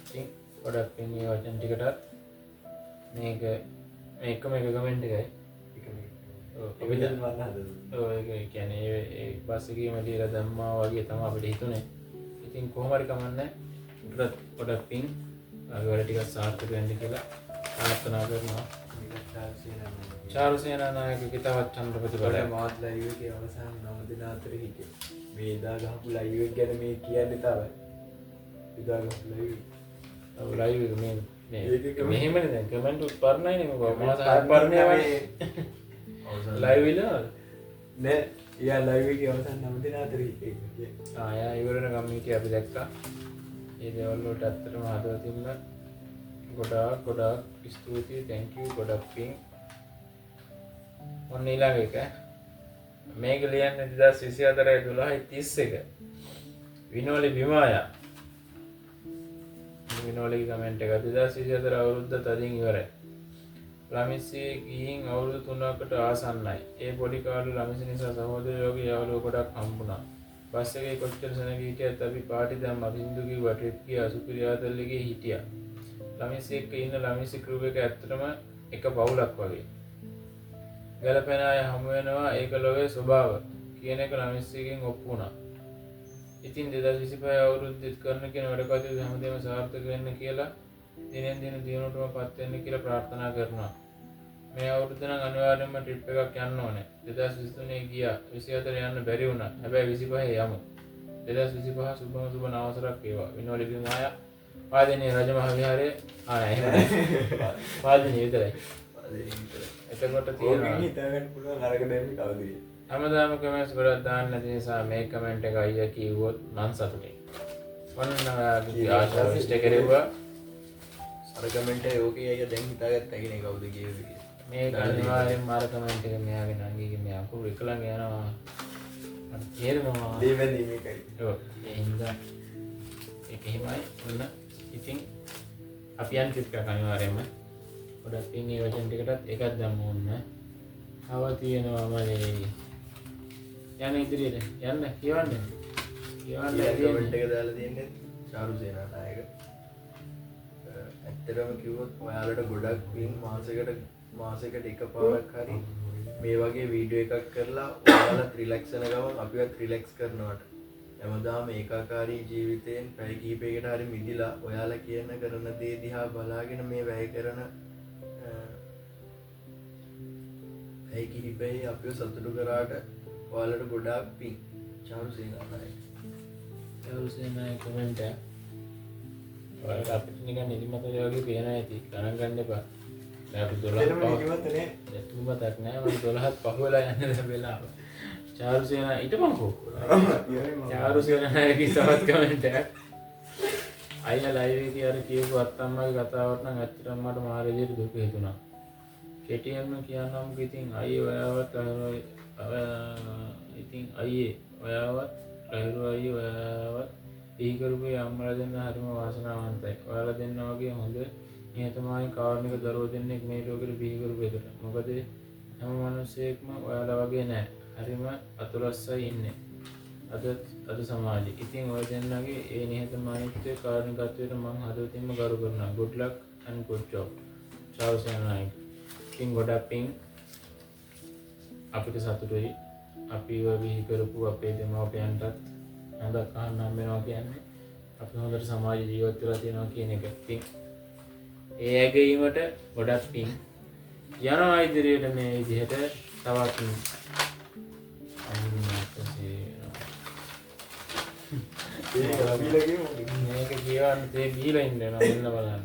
ඉතින් ගොඩක් පින් මේ වචන ටිකටත් මේක මේ එකම එක කමෙන්ට් එකයි. අපි දැන් වන්න හදනවා. ඔව් ඒක කියන්නේ ඒ බස් එකේම ලියලා දැම්මා වගේ තමයි අපිට හිතුනේ. ඉතින් කොහොම හරි කමන්නේ. උඩට ගොඩක් පින් අපි වැඩ ටිකක් සාර්ථක වෙන්න කියලා ප්‍රාර්ථනා කරනවා. චාරු සේනානායකගේ තවත් චන්ද්‍ර ප්‍රතිඵලයක්. මාත් ලයිව් එකේ අවසාන 9 දින අතර හිටියේ. මේ එදා ගහපු ලයිව් එක ගැන මේ කියන්නේ තව. එදා ගහපු ලයිව්. ඔව් ලයිව් එක මේ මේ මෙහෙමනේ දැන් කමෙන්ට් උත් පරණයිනේ මොකෝ මාස හයක් පරණයි වගේ. ලයිව් ඉලනවද? නෑ එයා ලයිව් එකේ අවසන් 9 දෙනා අතර හිටියේ. ආ එයා ඉවර වෙනකම් හිටියේ අපි දැක්කා. ඒ දේවල් වලට ඇත්තටම හදවතින්ම ගොඩාක් ගොඩාක් ස්තුතියි, thank you, ගොඩක් පිං. ඔන්න ඊළඟ එක. මේක ලියන්නේ 2024 12:31. විනෝලි බිමායා. විනෝලිගේ කමෙන්ට් එක 2024 අවුරුද්ද තදින් ඉවරයි. ළමිස්සේ ගිහින් අවුරුදු 3කට ආසන්නයි. ඒ පොඩි කාලේ ළමිසි නිසා සහෝදරයෝ වගේ යාළුවෝ ගොඩක් හම්බුණා. බස් එකේ කොච්චර සෙනග හිටියත් අපි පාටි දැම්මා, සින්දු කිව්වා, ට්‍රිප් ගියා, සුපිරි ආතල් එකේ හිටියා. ළමිසි එක්ක ඉන්න ළමිසි ක්‍රූ එක ඇත්තටම එක පවුලක් වගේ. ගැලපෙන අය හමු වෙනවා, ඒක ලොවේ ස්වභාව කියන එක ළමිසිගෙන් ඔප්පු වුණා. ඉතින් 2025 අවුරුද්දෙත් කරන කියන වැඩ කටයුතු හැමදේම සාර්ථක වෙන්න කියලා දිනෙන් දින දියුණුවටම පත් වෙන්න කියලා ප්‍රාර්ථනා කරනවා. මේ අවුරුද්ද නම් අනිවාර්යයෙන්ම ට්‍රිප් එකක් යන්න ඕනේ. 2023 ගියා, 24 යන්න බැරි වුණා. හැබැයි 25 යමු. 2025 සුබම සුබ නවසරක් වේවා. විනෝලි බිමායා, පාදෙනිය රජමහා විහාරයේ. ආ නෑ එහෙම නෑ. පාදෙනිය විතරයි. එතකොට තියෙනවා හිතා ගන්න පුළුවන් අරක දැම්මේ කවුද කියලා. හැමදාම කමෙන්ට්ස් ගොඩක් දාන්න නැති නිසා මේ කමෙන්ට් එක අයියා කිව්වොත් මං සතුටුයි. ඔන්න ඔයාගේ ආශාව ඉෂ්ට කෙරෙව්වා. අර කමෙන්ට් එක ඕකේ අයියා දැන් හිතාගත්තා කියන්නේ කවුද කියුවේ කියලා. මේක අනිවාර්යෙන්ම අර කමෙන්ට් එක මෙයාගේ නංගිගේ මේ අකුරු එක ළඟ යනවා. මට තේරෙනවා. දෙවැනි මේකයි. ඔව් ඒ හින්දා ඒක එහෙමයි. ඔන්න ඉතින් අපි යන ට්‍රිප් එකක් අනිවාර්යෙන්ම. ගොඩක් පින් ඒ වචන ටිකටත් එකක් දැම්ම ඕන්න. තව තියෙනවා මලේ. යන්න ඉදිරියට යන්න කියවන්න. කියවන්න කමෙන්ට් එක දාලා තියෙන්නේ චාරු සේනානායක. ඇත්තටම කිව්වොත් ඔයාලට ගොඩක් පින් මාසෙකට එකපාරක් හරි මේ වගේ වීඩියෝ එකක් කරලා ඔයාලත් රිලැක්ස් වෙන ගමන් අපිවත් රිලැක්ස් කරනවට. හැමදාම ඒකාකාරී ජීවිතයෙන් පැය කිහිපයකට හරි මිදිලා ඔයාලා කියන කරන දේ දිහා බලාගෙන මේ වැය කරන පැය කිහිපයේ අපිව සතුටු කරාට ඔයාලට ගොඩාක් පිං. චාරු සේනානායක. චාරු සේනානායක කමෙන්ට් එක. ඔයාලට අපිට නිකන් නිදිමත වගේ පේනවා ඇති. ගණන් ගන්න එපා. දැන් අපි 12 නිදිමත නෑ. නිදිමතක් නෑ. මම 12ත් පහ වෙලා යන්න දැන් වෙලාව. චාරු සේනා ඊටමන්කෝ. චාරු සේනානායකගේ තවත් කමෙන්ට් එකක්. අයියා ලයිව් එකේ අර කියපු අත්තම්මගේ කතාවට නම් ඇත්තටම මට මාර විදියට දුක හිතුණා. කෙටියෙන්ම කියන්නම්කෝ ඉතින් අයියේ ඔයාවත් ඉතින් අයියේ ඔයාවත් රහිරු අයියේ ඔයාවත් බිහි කරපු අම්මලා දෙන්න හරිම වාසනාවන්තයි. ඔයාලා දෙන්න වගේ හොඳ නිහතමානී කාරුණික දරුවෝ දෙන්නෙක් මේ ලෝකෙට බිහි කරපු එකට. මොකද හැම මිනිස්සෙක්ම ඔයාලා වගේ නෑ. හරිම අතුරස්සයි ඉන්නේ අද සමාජෙ. ඉතින් ඔය දෙන්නගේ ඒ නිහතමානීත්වය කාරුණිකත්වයට මං හදවතින්ම ගරු කරනවා. Good luck and good job. Charu Senanayake. ඉතින් ගොඩක් පිං අපිට සතුටුයි. අපිව බිහි කරපු අපේ දෙමව්පියන්ටත් හොඳක් අහන්න හම්බ වෙනවා කියන්නේ අපි හොඳට සමාජ ජීවත් වෙලා තියෙනවා කියන එක. ඉතින් ඒ ඇගීමට ගොඩක් පිං. යනවා ඉදිරියට මේ විදිහට තවත් මේක කියවන්න තේ බීලා ඉන්න වෙනවා මෙන්න බලන්න.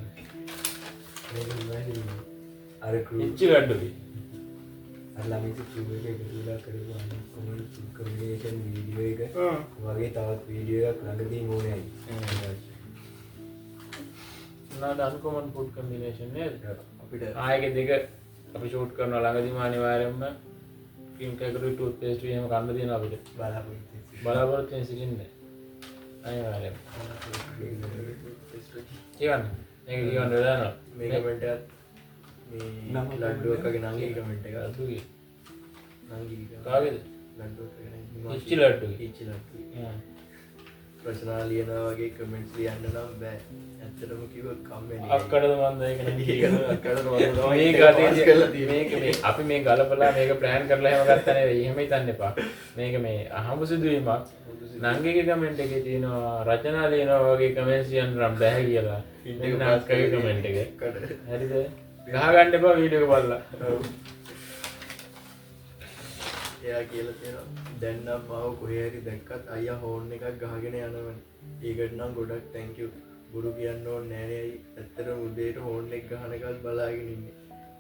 මේක ඉවරයි. අර ක්‍රූ ඉච්චි ලඩ්ඩුයි. අර ළමිසි ක්‍රූ එක එකතු වෙලා කරපු අන්කොමන් ෆුඩ් කම්බිනේෂන් වීඩියෝ එක වගේ තවත් වීඩියෝ එකක් ළඟදීම ඕනේ අයියේ. නාද අන්කොමන් ෆුඩ් කම්බිනේෂන් නේද? අපිට ආයෙක දෙක අපි ෂූට් කරනවා ළඟදීම අනිවාර්යයෙන්ම ක්‍රීම් කේක් එකයි ටූත් පේස්ට් එහෙම කන්න තියෙනවා අපිට. බලාපොරොත්තු වෙන සිටින්න. අනිවාර්යයෙන්ම. කියවන්න. මේක කියවන්න වෙලා යනවා. මේ කමෙන්ට් එකත් මේ ලඩ්ඩු අක්කගේ නංගිගේ කමෙන්ට් එක. ලඩ්ඩුගේ නංගිගේ කාගේද? ලඩ්ඩු අක්කගේ නංගි. ඉච්චි ලඩ්ඩුගේ. ඉච්චි ලඩ්ඩුගේ. රචනා ලියනවා වගේ කමෙන්ට්ස් ලියන්න නම් බෑ. ඇත්තටම කිව්වොත් කම්මැලි. අක්කටද මන්ද ඒක නම් අක්කටද මන්ද තමයි මේක පාස් කරලා තියෙන්නේ. මේක මේ අපි මේ ගලපලා මේක ප්ලෑන් කරලා එහෙම ගත්තා නෙවෙයි. එහෙම හිතන්න එපා. මේක මේ අහඹු සිදුවීමක්. නංගිගේ කමෙන්ට් එකේ තියෙනවා රචනා ලියනවා වගේ කමෙන්ට්ස් ලියන්න නම් බෑ කියලා. මෙන්න අක්කගේ කමෙන්ට් එක. හරිද? ගහ ගන්න එපා වීඩියෝ එක බලලා. එයා කියලා තියෙනවා දැන් නම් මාව කොහේ හරි දැක්කත් අයියා හෝන් එකක් ගහගෙන යනවනේ. ඒකට නම් ගොඩක් thank you. බොරු කියන්න ඕනේ නෑනේ අයියේ. ඇත්තටම උදේට හෝන් එක ගහනකල් බලාගෙන ඉන්නේ.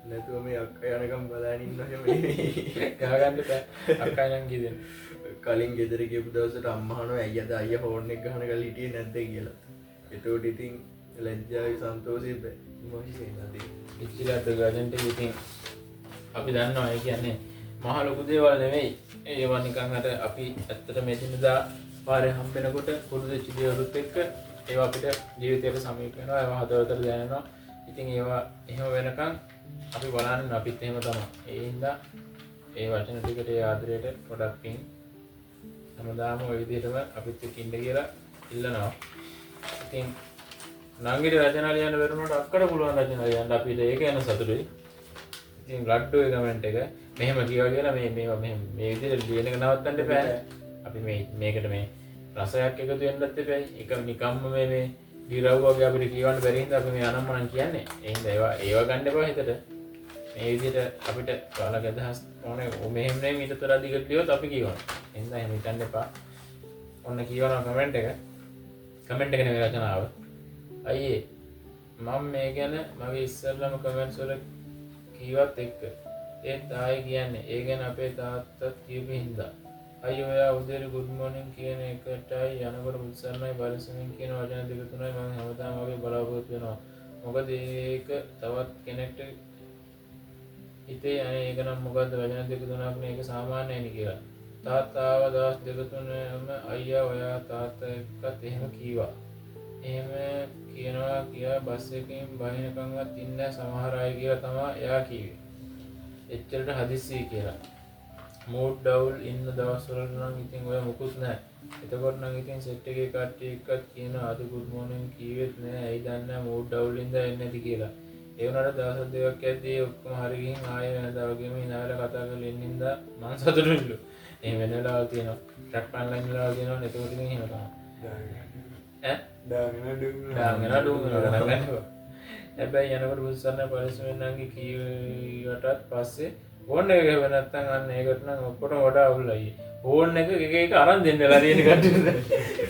නැතුව මේ අක්කා යනකම් බලාගෙන ඉන්නවා එහෙම නෙමෙයි. ගහගන්න බෑ. අක්කා නම් ගියේ. කලින් ගෙදර ගියපු දවසට අම්මා අහනවා ඇයි අද අයියා හෝන් එක ගහනකල් හිටියේ නැද්ද කියලා. එතකොට ඉතින් ලැජ්ජාවයි සන්තෝෂෙයි බෑ. මොහි ඉච්චිලත් ගජන්ට ඉතින් අපි දන්නවා ඒ කියන්නේ මහ ලොකු දේවල් නෙමෙයි. ඒවා නිකන් අර අපි ඇත්තට මේ දිනදා පාරේ හම්බෙනකොට පුරුදු වෙච්ච දේවලුත් එක්ක ඒවා අපිට ජීවිතයට සමීප වෙනවා. ඒවා හදවතට දැනෙනවා. ඉතින් ඒවා එහෙම වෙනකන් අපි බලන්නේ අපිත් එහෙම තමයි. ඒ හින්දා ඒ වචන ටිකට ඒ ආදරයට පොඩක් පිං හැමදාම ওই විදිහටම අපිත් එක්ක ඉන්න කියලා ඉල්ලනවා. ඉතින් නංගිට රචනා ලියන්න බැරුණාට අක්කට පුළුවන් රචනා ලියන්න අපිට ඒක ගැන සතුටුයි. ඉතින් ලඩ්ඩුවේ කමෙන්ට් එක මෙහෙම කිව්වා කියලා මේ මේවා මෙහෙම මේ විදිහට ලියන එක නවත්තන්න එපා. අපි මේ මේකට මේ රසයක් එකතු වෙන්නත් එපා. ඒක නිකම්ම මේ මේ ගිරව් වගේ අපිට කියවන්න බැරි හින්දා අපි මේ අනම්මනම් කියන්නේ. ඒ හින්දා ඒවා ඒවා ගන්න එපා හිතට. මේ විදිහට අපිට ඔයාලගේ අදහස් ඕනේ. මෙහෙම නෙමෙයි ඊටතර දිගට ලියුවොත් අපි කියවනවා. ඒ හින්දා එහෙම හිතන්න එපා. ඔන්න කියවනවා කමෙන්ට් එක. කමෙන්ට් එක නෙමෙයි රචනාව. අයියේ මම මේ ගැන මගේ ඉස්සෙල්ලාම කමෙන්ට්ස් වල කීවත් එක්ක ඒත් ආයේ කියන්නේ ඒ ගැන අපේ තාත්තත් කියපු හින්දා අයියෝ ඔයා උදේට ගුඩ් මෝර්නින් කියන එකටයි යනකොට බුදුසරණයි පරිස්සමින් කියන වචන දෙක තුනයි මම හැමදාම වගේ බලාපොරොත්තු වෙනවා. මොකද ඒක තවත් කෙනෙක්ට හිතේ අනේ ඒක නම් මොකද්ද වචන දෙක තුනක් නේ ඒක සාමාන්‍යයි කියලා. තාත්තා ආව දවස් දෙක තුනම අයියා ඔයා තාත්තා එක්කත් එහෙම කීවා. එහෙම කියනවා කියා බස් එකෙන් බහිනකන්වත් ඉන්න සමහර අය කියලා තමයි එයා කිව්වේ. එච්චරට හදිස්සියි කියලා. මූඩ් ඩවුන් ඉන්න දවස්වලට නම් ඉතින් ඔය මුකුත් නෑ. එතකොට නම් ඉතින් සෙට් එකේ කට්ටිය එක්කත් කියනවා අද ගුඩ් මෝර්නින් කීවෙත් නෑ. ඇයි දන්නේ නෑ මූඩ් ඩවුන් ඉඳලා එන්නේ නැති කියලා. ඒ වුණාට දවස් දෙකක් යද්දී ඔක්කොම හරි ගිහින් ආයෙ වෙනදා වගේම hina වෙලා කතා කරලා ඉන්න හින්දා මං සතුටුයිලු. එහෙම වෙන වෙලාවල් තියෙනවා. ට්‍රක් පැනලා ඉන්න වෙලාවල් තියෙනවා. එතකොට ඉතින් එහෙම තමයි. ඈ ඩාගෙන ඩූ වෙනවා ගන්න එපා. හැබැයි යනකොට බුදුසරණ පරිස්සමෙන් නංගි කීවටත් පස්සේ ෆෝන් එක ගහුව නැත්තම් අන්න ඒකට නම් ඔක්කොටම වඩා අවුල් අයියේ. ෆෝන් එක එක එක අරන් දෙන්න වෙලා තියෙන කට්ටියට.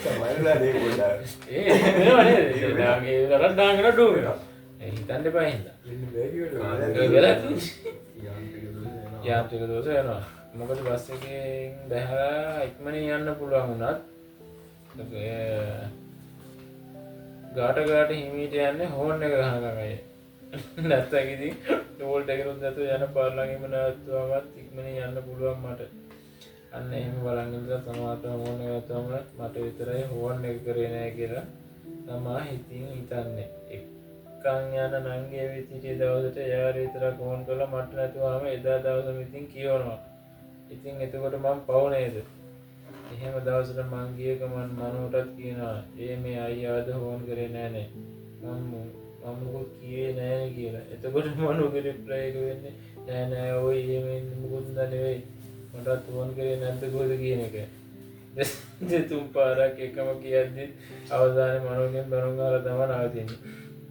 සමහරවෙලාට ඒක පොඩ්ඩක්. ඒ වෙනව නේද? ඩාගෙන අරන් ඩාගෙන ඩූ වෙනවා. ඒ හිතන්න එපා හින්දා. වෙන්න බෑ කිව්වට වෙලා යාන්ත්‍රික දෝෂ වෙනවා. මොකද බස් එකෙන් බැහැලා ඉක්මනින් යන්න පුළුවන් වුණත් ගාට ගාට හිමීට යන්නේ හෝන් එක ගහනකම් අය. නැත්තම් ඉතින් ටෝල් එකරුත් නැතුව යන පාර ළඟින්ම නැවතුවමත් ඉක්මනින් යන්න පුළුවන් මට. අන්න එහෙම බලන් ඉඳලා සමහරට හෝන් එක නැතුවම මට විතරයි හෝන් එක කරේ නෑ කියලා තමා හිතින් හිතන්නේ. එක්කන් යන නංගි ඇවිත් හිටිය දවසට එයාට විතරක් හෝන් කළා මට නැතුවම එදා දවසම ඉතින් කියවනවා. ඉතින් එතකොට මං පව් නේද? එහෙම දවසට මං ගිය ගමන් මනුවටත් කියනවා ඒ මේ අයියා අද හෝන් කරේ නෑනේ. මං මොකුත් කිව්වේ නෑනේ කියලා. එතකොට මනුගේ රිප්ලයි එක වෙන්නේ නෑ නෑ ඔය එහෙම මොකුත් නෙවෙයි. මටත් හෝන් කරේ නැද්ද කොහෙද කියන එක. දෙතුන් පාරක් එකම කියද්දි අවසානයේ මනුගෙන් බැනුම් අහලා තමයි නවතින්නේ.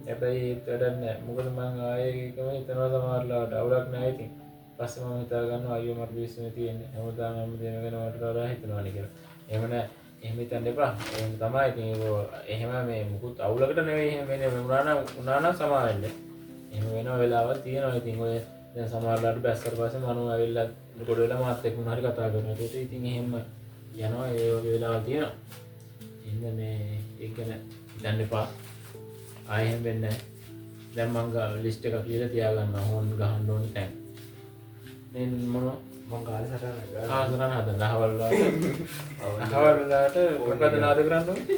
හැබැයි ඒත් වැඩක් නෑ. මොකද මං ආයේ එකම හිතනවා සමහර ලාවට අවුලක් නෑ ඉතින්. පස්සේ මම හිතා ගන්නවා අයියෝ මට පිස්සුනේ තියෙන්නේ. හැමදාම හැමදේම ගැන මට වඩා හිතනවානේ කියලා. එහෙම නෑ. එහෙම හිතන්න එපා. එහෙම තමයි ඉතින් ඒක එහෙම මේ මුකුත් අවුලකට නෙවෙයි එහෙම වෙන්නේ. මේ වුණා නම් සමා වෙන්න. එහෙම වෙන වෙලාවක් තියෙනවා. ඉතින් ඔය දැන් සමහර ලාට බැස්සට පස්සේ මනෝ ඇවිල්ලා ගොඩ වෙලා මාත් එක්ක මොන හරි කතා කරනවා. ඒකට ඉතින් එහෙම යනවා. ඒ වගේ වෙලාවල් තියෙනවා. ඉතින් මේ ඒක ගැන හිතන්න එපා. ආයෙ එහෙම වෙන්නේ නෑ. දැන් මං ලිස්ට් එකක් ලියලා තියාගන්නවා හෝන් ගහන්න ඕන තැන්. මේ මොන මං කාලසටහන කාලසටහන හදන්න අහවල් වෙලාවට අහවල් වෙලාවට මොකද නාද කරන්න ඕනේ?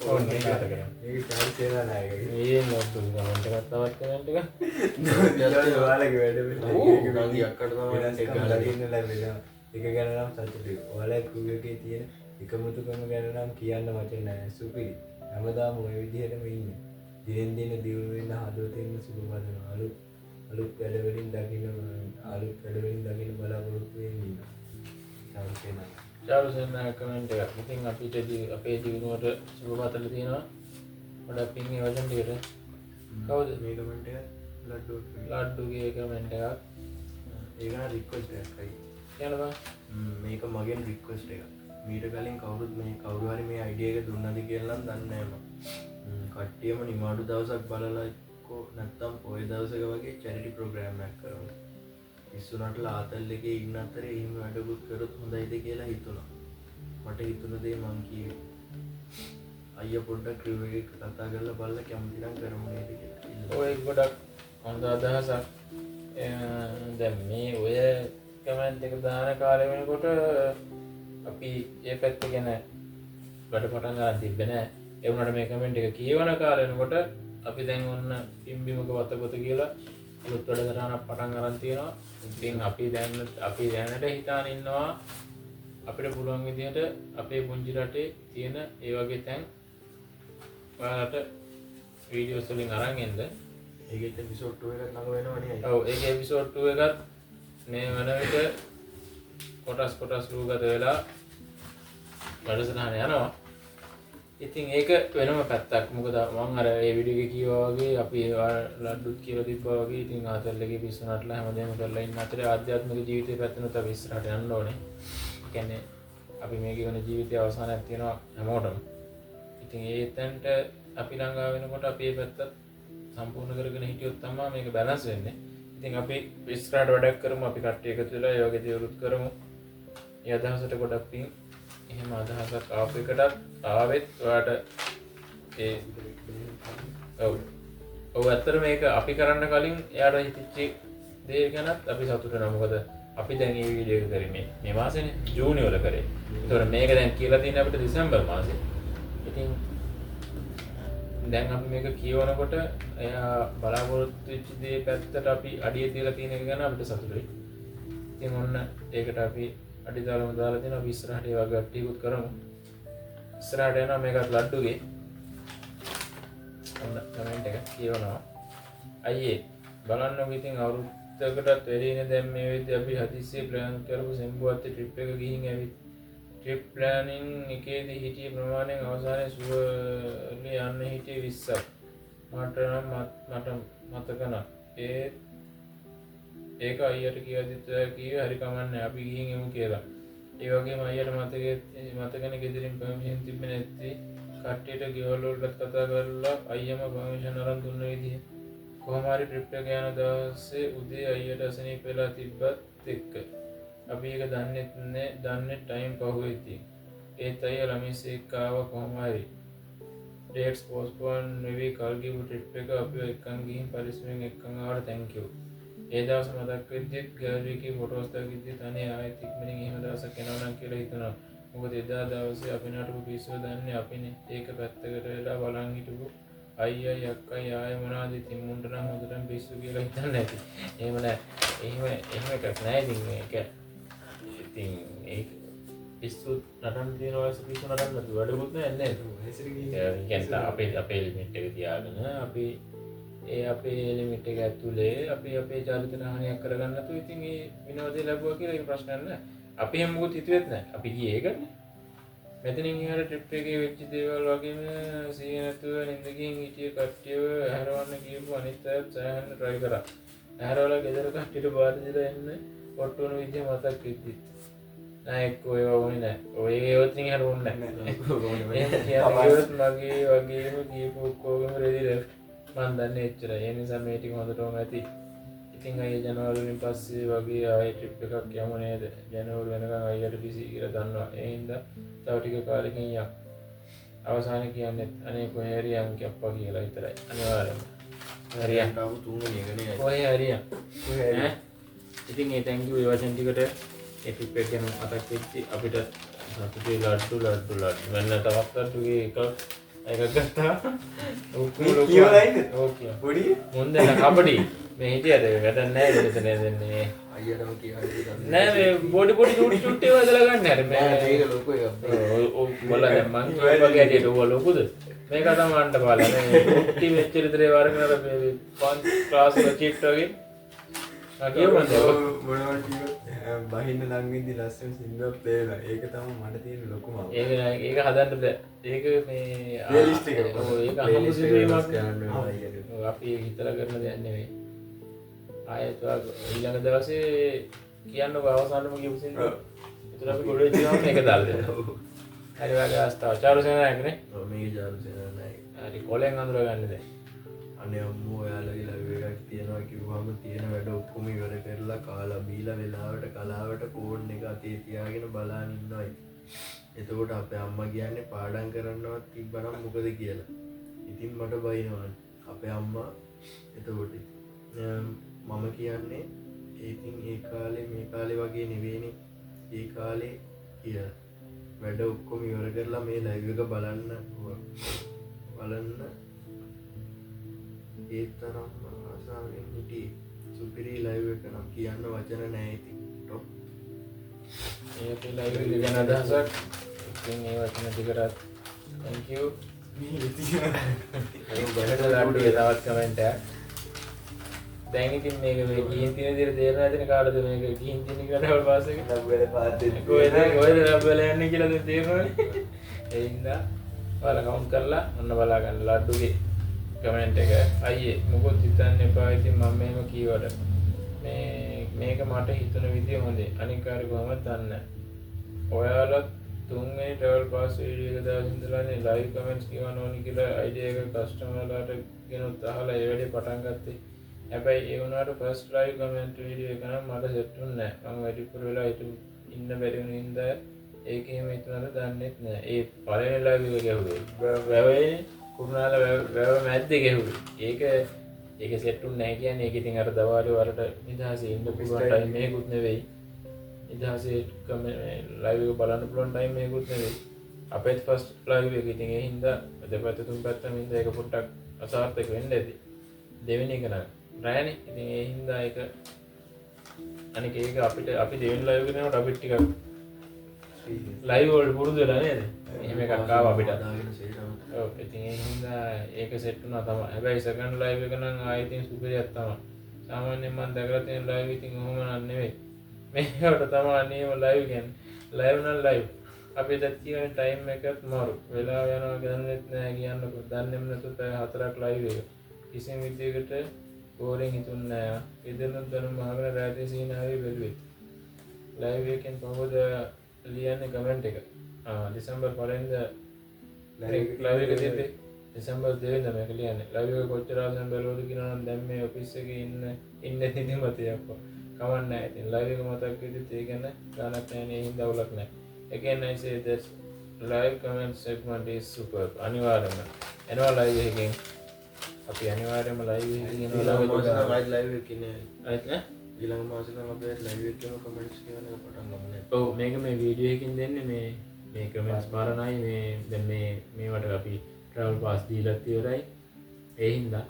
හෝන් එක නාද කරන්න. ඒක චාර්ජ් වෙලා නෑ ඒක. මේ ලොකු කමෙන්ට් එකක් තවත් කමෙන්ට් එකක්. ඔයාලගේ වැඩ වෙන. නංගි අක්කට තමයි ඒක ගහලා දෙන්න ලැබෙනවා. ඒක ගැන නම් සතුටුයි. ඔයාලා ක්‍රූ එකේ තියෙන එකමුතුකම ගැන නම් කියන්න වචන නෑ. සුපිරි. හැමදාම ඔය විදිහටම ඉන්න. දිනෙන් දින දියුණු වෙන්න හදවතින්ම සුබ පතනවා. අලුත් අලුත් වැඩවලින් දකින්න අලුත් වැඩවලින් දකින්න බලාපොරොත්තු වෙමින් ඉන්නවා. චාරුසේන කමෙන්ට් එකක්. ඉතින් අපිට අපේ දියුණුවට සුබ පතලා තියෙනවා. ගොඩක් පිං ඒ වචන ටිකට. කවුද මේ කමෙන්ට් එක? ලඩ්ඩුගේ කමෙන්ට් එකක්. ඒක නම් රික්වෙස්ට් එකක් අයියේ. කියන්න බං. මේක මගෙන් රික්වෙස්ට් එකක්. මීට කලින් කවුරුත් මේ කවුරු හරි මේ අයිඩියා එක දුන්නද කියලා නම් දන්නේ නෑ මම. කට්ටියම නිවාඩු දවසක් බලලා එක්කෝ නැත්තම් පොය දවසක වගේ චැරිටි ප්‍රෝග්‍රෑම් එකක් කරමු. පිස්සු නටලා ආතල් එකේ ඉන්න අතරේ එහෙම වැඩකුත් කරොත් හොඳයිද කියලා හිතුණා. මට හිතුණ දේ මං කිව්වේ. අයියා පොඩ්ඩක් ක්‍රූ එක එක්ක කතා කරලා බලලා කැමති නම් කරමු නේද කියලා. ඔය ගොඩක් හොඳ අදහසක්. දැන් මේ ඔය කමෙන්ට් එක දාන කාලේ වෙනකොට අපි ඒ පැත්ත ගැන වැඩ පටන් ගන්න තිබ්බේ නෑ. ඒ වුණාට මේ කමෙන්ට් එක කියවන කාලේ වෙනකොට අපි දැන් ඔන්න පිම්බිමක වතපොත කියලා අලුත් වැඩසටහනක් පටන් අරන් තියෙනවා. ඉතින් අපි දැනට හිතාන ඉන්නවා අපිට පුළුවන් විදිහට අපේ පුංචි රටේ තියෙන ඒ වගේ තැන් ඔයාලට වීඩියෝස් වලින් අරන් එන්න. ඒකෙත් එපිසෝඩ් 2 එකක් ළඟ වෙනවා නේ. ඔව්, ඒකේ එපිසෝඩ් 2 එකත් මේ වන විට කොටස් කොටස් රූගත වෙලා වැඩසටහන යනවා. ඉතින් ඒක වෙනම පැත්තක්. මොකද මං අර ඒ වීඩියෝ එකේ කිව්වා වගේ අපි ලඩ්ඩුත් කියලා තිබ්බා වගේ ඉතින් ආතල් එකේ පිස්සු නටලා හැමදේම කරලා ඉන්න අතරේ ආධ්‍යාත්මික ජීවිතේ පැත්තනොත් අපි ඉස්සරහට යන්න ඕනේ. ඒ කියන්නේ අපි මේ ගෙවන ජීවිතයේ අවසානයක් තියෙනවා හැමෝටම. ඉතින් ඒ තැනට අපි ළඟා වෙනකොට අපි මේ පැත්තත් සම්පූර්ණ කරගෙන හිටියොත් තමයි මේක බැලන්ස් වෙන්නේ. ඉතින් අපි ඉස්සරහට වැඩක් කරමු, අපි කට්ටිය එකතු වෙලා ඒ වගේ දේවලුත් කරමු. ඒ අදහසට ගොඩක් පිං. එහෙම අදහසක් ආපු එකටත් ආවෙත් ඔයාට ඒ ඔව් ඔව් ඇත්තට මේක අපි කරන්න කලින් එයාට හිතිච්ච දේ ගැනත් අපි සතුටු වෙනවා. මොකද අපි දැන් මේ වීඩියෝ එක කරේ මේ මාසෙනේ ජූනි වල කරේ. ඒතකොට මේක දැන් කියලා තියෙන්නේ අපිට දෙසැම්බර් මාසේ. ඉතින් දැන් අපි මේක කියවනකොට එයා බලාපොරොත්තු වෙච්ච දේ පැත්තට අපි අඩිය තියලා තියෙන එක ගැන අපිට සතුටුයි. ඉතින් ඔන්න ඒකට අපි අඩි දාලම දාලා තියෙනවා. අපි ඉස්සරහට ඒ වගේ ටිකුත් කරමු. ඉස්සරහට යනවා මේකත් ලඩ්ඩුගේ. ඔන්න කමෙන්ට් එක කියවනවා. අයියේ බලන්නකො ඉතින් අවුරුද්දකටත් වැඩිනේ දැන් මේ වෙද්දි අපි හදිස්සියේ ප්ලෑන් කරපු සෙම්බුවත්තේ ට්‍රිප් එක ගිහින් ඇවිත් ට්‍රිප් ප්ලෑනින් එකේදී හිටිය ප්‍රමාණයෙන් අවසානයේ සුවලි යන්න හිටියේ 20ක්. මට නම් මට මතක නෑ. ඒක අයියට කියද්දිත් ඔයා කිව්වේ හරි කමන්නේ අපි ගිහින් එමු කියලා. ඒ වගේම අයියට මතකනේ ගෙදරින් පර්මිෂන් තිබ්බේ නැති කට්ටියට ගෙවල් වලටත් කතා කරලා අයියම පර්මිෂන් අරන් දුන්න විදිහ. කොහොම හරි ට්‍රිප් එක යන දවසේ උදේ අයියට අසනීප වෙලා තිබ්බත් එක්ක අපි ඒක දන්නෙත් නෑ, දන්නේ ටයිම් පහුවෙද්දී. ඒත් අයියා ළමිස් එක්ක ආවා කොහොම හරි. ඩේට්ස් පෝස්ට්පෝන් වෙවි කල් ගිහපු ට්‍රිප් එක අපිව එක්කන් ගිහින් පරිස්සමෙන් එක්කන් ආවට thank you. ඒ දවස් මතක් වෙද්දිත් ගැලරි එකේ ෆොටෝස් දකිද්දිත් අනේ ආයෙත් ඉක්මනින් එහෙම දවසක් එනවා නම් කියලා හිතනවා. මොකද එදා දවසේ අපි නටපු පිස්සුව දන්නේ අපිනේ. ඒක පැත්තකට වෙලා බලන් හිටපු අයියයි අක්කයි ආයෙ මොනවද ඉතින් මුන්ට නම් හොඳටම පිස්සු කියලා හිතන්නේ නැති. එහෙම නෑ. එහෙම එකක් නෑ ඉතින් මේක. ඉතින් ඒක පිස්සු නටන්න තියෙන වයස පිස්සු නටන්න නැතුව වැඩකුත් නෑ නේද? ඒ කියන්නේ අපේ ලිමිට් එක තියාගෙන අපි ඒ අපේ ලිමිට් එක ඇතුලේ අපි අපේ චරිතයට හානියක් කරගන්න නැතුව ඉතින් ඒ විනෝදය ලැබුවා කියලා ඒක ප්‍රශ්නයක් නෑ. අපි එහෙම මොකුත් හිතුවෙත් නෑ. අපි ගියේ ඒකනේ. මෙතනින් එහාට ට්‍රිප් එකේ වෙච්ච දේවල් වගේම සිහිය නැතුව නින්ද ගිහින් හිටිය කට්ටියව ඇහැරවන්න කියපු අනිත් අයත් සෑහෙන්න try කරා. ඇහැරවලා ගෙදර කට්ටියට බාර දීලා එන්න කොට්ටු වුණු විදිය මතක් වෙද්දිත් නෑ එක්කෝ ඒවා ඕනේ නෑ. ඔය ඒවත් ඉතින් එහාට ඕනේ නෑ. එහෙම කියන්න ගියොත් මගේ වගේම කියපු ඔක්කොගේම රෙදි ලෙෆ්ට්. මං දන්නේ එච්චරයි. ඒ නිසා මේ ටික හොඳටම ඇති. ඉතින් අයියා ජනවාරි වලින් පස්සේ වගේ ආයෙ ට්‍රිප් එකක් යමු නේද? ජනවාරි වෙනකන් අයියාට බිසි කියලා දන්නවා. ඒ හින්දා තව ටික කාලෙකින් යන්. අවසානයේ කියන්නේ අනේ කොහේ හරි යන් කියප්පා කියලා විතරයි. අනිවාර්යයෙන්ම. හරියන් ආපු තුන්වෙනි එක නේ. කොහේ හරි යන්. කොහේ හරි. ඉතින් ඒ thank you ඒ වචන ටිකට ඒ ට්‍රිප් එක ගැන මතක් වෙච්චි අපිට සතුටුයි. ලඩ්ඩු ලඩ්ඩු ලඩ්ඩු. මෙන්න තවත් ලඩ්ඩුගේ එකක් එකක් ගත්තා. ඔක්කොම ලොකු. කියවලා ඉන්න. ඔව් කියවා. පොඩි මුන් දෙන්න කබඩි. මේ හිටියද වැඩක් නෑ මෙතන දෙන්නේ. අයියටම කියන්න නෑ මේ පොඩි පොඩි චුටි චුටි ඒවා හදලා ගන්න හරි නෑ මේ මේක ලොකු එකක්. ඔව් බලන්න දැන් මං කියපු වගේ හැටියට ඔය ලොකුද? මේක තමයි අඬ බලන්න. මේ කුට්ටි වෙච්ච විතරේ වරගෙන අර මේ පන්ති ක්ලාස් වල චීට් වගේ. ආ කියවන්න මොනවා කිව්වොත් බහින්න ලං වෙද්දි ලස්සන සින්දුවක් ප්ලේ වෙනවා. ඒක තමයි මට තියෙන ලොකුම අවුල. ඒක නෑ, ඒක හදන්න බෑ. ඒක මේ ප්ලේලිස්ට් එක. ඔව් ඒක අහමු ප්ලේලිස්ට් එක සිදුවීමක් වෙනස් කරන්න වෙනවා අයියට. ඔව්, අපි ඒක හිතලා කරන දෙයක් නෙමෙයි. ආයෙත් ඔයා ඊළඟ දවසේ කියන්නකෝ අවසානම කියපු සින්දුව. ඒතර අපි ගොඩ වෙච්ච ගමන් මේක දාලා දෙනවා. හරි ඔයාගේ අවස්ථාව. චාරු සේනායකනේ. ඔව් මේක චාරු සේනානායක. හරි කොලෙන් අඳුරගන්න දැන්. අනේ අම්මෝ ඔයාලගේ ලයිව් එකක් තියනවා කිව්වම තියෙන වැඩ ඔක්කොම ඉවර කරලා කාලා බීලා වෙලාවට කලාවට ෆෝන් එක අතේ තියාගෙන බලාන ඉන්නවා ඉතින්. එතකොට අපේ අම්මා කියන්නේ පාඩම් කරන්නවත් තිබ්බනම් මොකද කියලා. ඉතින් මට බයිනවනේ අපේ අම්මා. එතකොට මම කියන්නේ ඉතින් ඒ කාලේ මේ කාලේ වගේ නෙවෙයිනේ ඒ කාලේ කියලා. වැඩ ඔක්කොම ඉවර කරලා මේ ලයිව් එක බලන්න බලන්න ඒ තරම්ම ආසාවෙන් හිටියේ. සුපිරි ලයිව් එක නම් කියන්න වචන නෑ ඉතින්. ටොප්. ඒ අපේ ලයිව් එක ගැන අදහසක්. ඉතින් මේ වචන ටිකටත් thank you. මේ තවත් කමෙන්ට් එකක්. දැන් ඉතින් මේක මේ ගිහින් තියෙන විදිහට තේරෙනවා ඇතිනේ කාටද මේක ගිහින් තියෙන කියලා ඩබල් පාස් එක. ලබ්වල පාස් දෙන්න. කොහෙද කොහෙද ලබ්වල යන්නේ කියලා දැන් තේරෙනවනේ. ඒ හින්දා ඔයාලා කවුන්ට් කරලා ඔන්න බලා ගන්න ලඩ්ඩුගේ කමෙන්ට් එක. අයියේ මොකොත් හිතන්න එපා ඉතින් මම මෙහෙම කීවට. මේක මට හිතුන විදිය හොඳේ. අනික් අය කොහොමද දන්නේ නැහැ. ඔයාලා තුන්වෙනි ට්‍රැවල් පාස් වීඩියෝ එක දවස් ඉඳලානේ ලයිව් කමෙන්ට්ස් කියවන්න ඕනි කියලා අයිඩියා එක කස්ටමර්ලාට ගෙනුත් අහලා ඒ වැඩේ පටන් ගත්තේ. හැබැයි ඒ වුණාට ෆස්ට් ලයිව් කමෙන්ට් වීඩියෝ එක නම් මට සෙට් වුණේ නැහැ. මං වැඩිපුර වෙලා ඉන්න බැරි වුණ හින්දා ඒක එහෙම හිතුණාද දන්නෙත් නෑ. ඒ පළවෙනි ලයිව් එක ගැහුවේ. වැවේ කුරුණාල වැව මැද්දේ ගැහුවේ. ඒක සෙට් වුණේ නැහැ කියන්නේ ඒක ඉතින් අර දවාලේ වලට නිදහසේ ඉන්න පුළුවන් ටයිම් එකකුත් නෙවෙයි. නිදහසේ ලයිව් එක බලන්න පුළුවන් ටයිම් එකකුත් නෙවෙයි. අපේත් ෆස්ට් ලයිව් එක ඉතින් ඒ හින්දා දෙපැත්ත තුන් පැත්තම හින්දා ඒක පොඩ්ඩක් අසාර්ථක වෙන්න ඇති. දෙවෙනි එක නම් රෑනේ. ඉතින් ඒ හින්දා ඒක අනික ඒක අපිට අපි දෙවෙනි ලයිව් එක දෙනකොට අපිට ටිකක් ලයිව් වලට පුරුදු වෙලා නේද? එහෙම එකක් ආවා අපිට. ඔව් ඉතින් ඒ හින්දා ඒක සෙට් වුණා තමයි. හැබැයි සෙකන්ඩ් ලයිව් එක නම් ආයෙ ඉතින් සුපිරියක් තමයි. සාමාන්‍යයෙන් මම දැකලා තියෙන ලයිව් ඉතින් ඔහොම නම් නෙවෙයි. මේකට තමයි නියම ලයිව් කියන්නේ. ලයිව් නම් ලයිව්. අපි දැන් කියන ටයිම් එකත් මාරු. වෙලාව යනවා දන්නෙත් නෑ කියන්නකො. දන්නෙම නැතුව පැය 4ක් ලයිව් එක. කිසිම විදියකට බෝරින් හිතුන්නේ නෑ. ගෙදරිනුත් බැනුම් අහගෙන රාත්‍රී සීනාවේ බැලුවේ. ලයිව් එකෙන් පහවද ලියන්නේ කමෙන්ට් එක. ඩිසැම්බර් 1 වෙනිදා ලයිව් එක තිබ්බේ. ඩිසැම්බර් 2 වෙනිදා මේක ලියන්නේ. ලයිව් එක කොච්චර ආසෙන් බැලුවද කියනවා නම් දැන් මේ ඔෆිස් එකේ ඉන්න නිදිමතේ අප්පා. කමක් නෑ. ඉතින් ලයිව් එක මතක් වෙද්දිත් ඒ ගැන ගානක් නෑ නේ. ඒ හින්දා අවුලක් නෑ. Again I say that live comment segment is superb. අනිවාර්යයෙන්ම එනවා ලයිව් එකකින්. අපි අනිවාර්යයෙන්ම ලයිව් එකකින් එනවා. ලයිව් එකකින් නේ. ආයෙත් නේ? ඊළඟ මාසෙ නම් අපි ලයිව් එකේම කමෙන්ට්ස් කියවන එක පටන් ගමු නේ. ඔව් මේක මේ වීඩියෝ එකකින් දෙන්නේ මේ මේ කමෙන්ට්ස් පරණයි මේ දැන් මේ මේවට අපි ට්‍රැවල් පාස් දීලත් ඉවරයි. ඒ හින්දා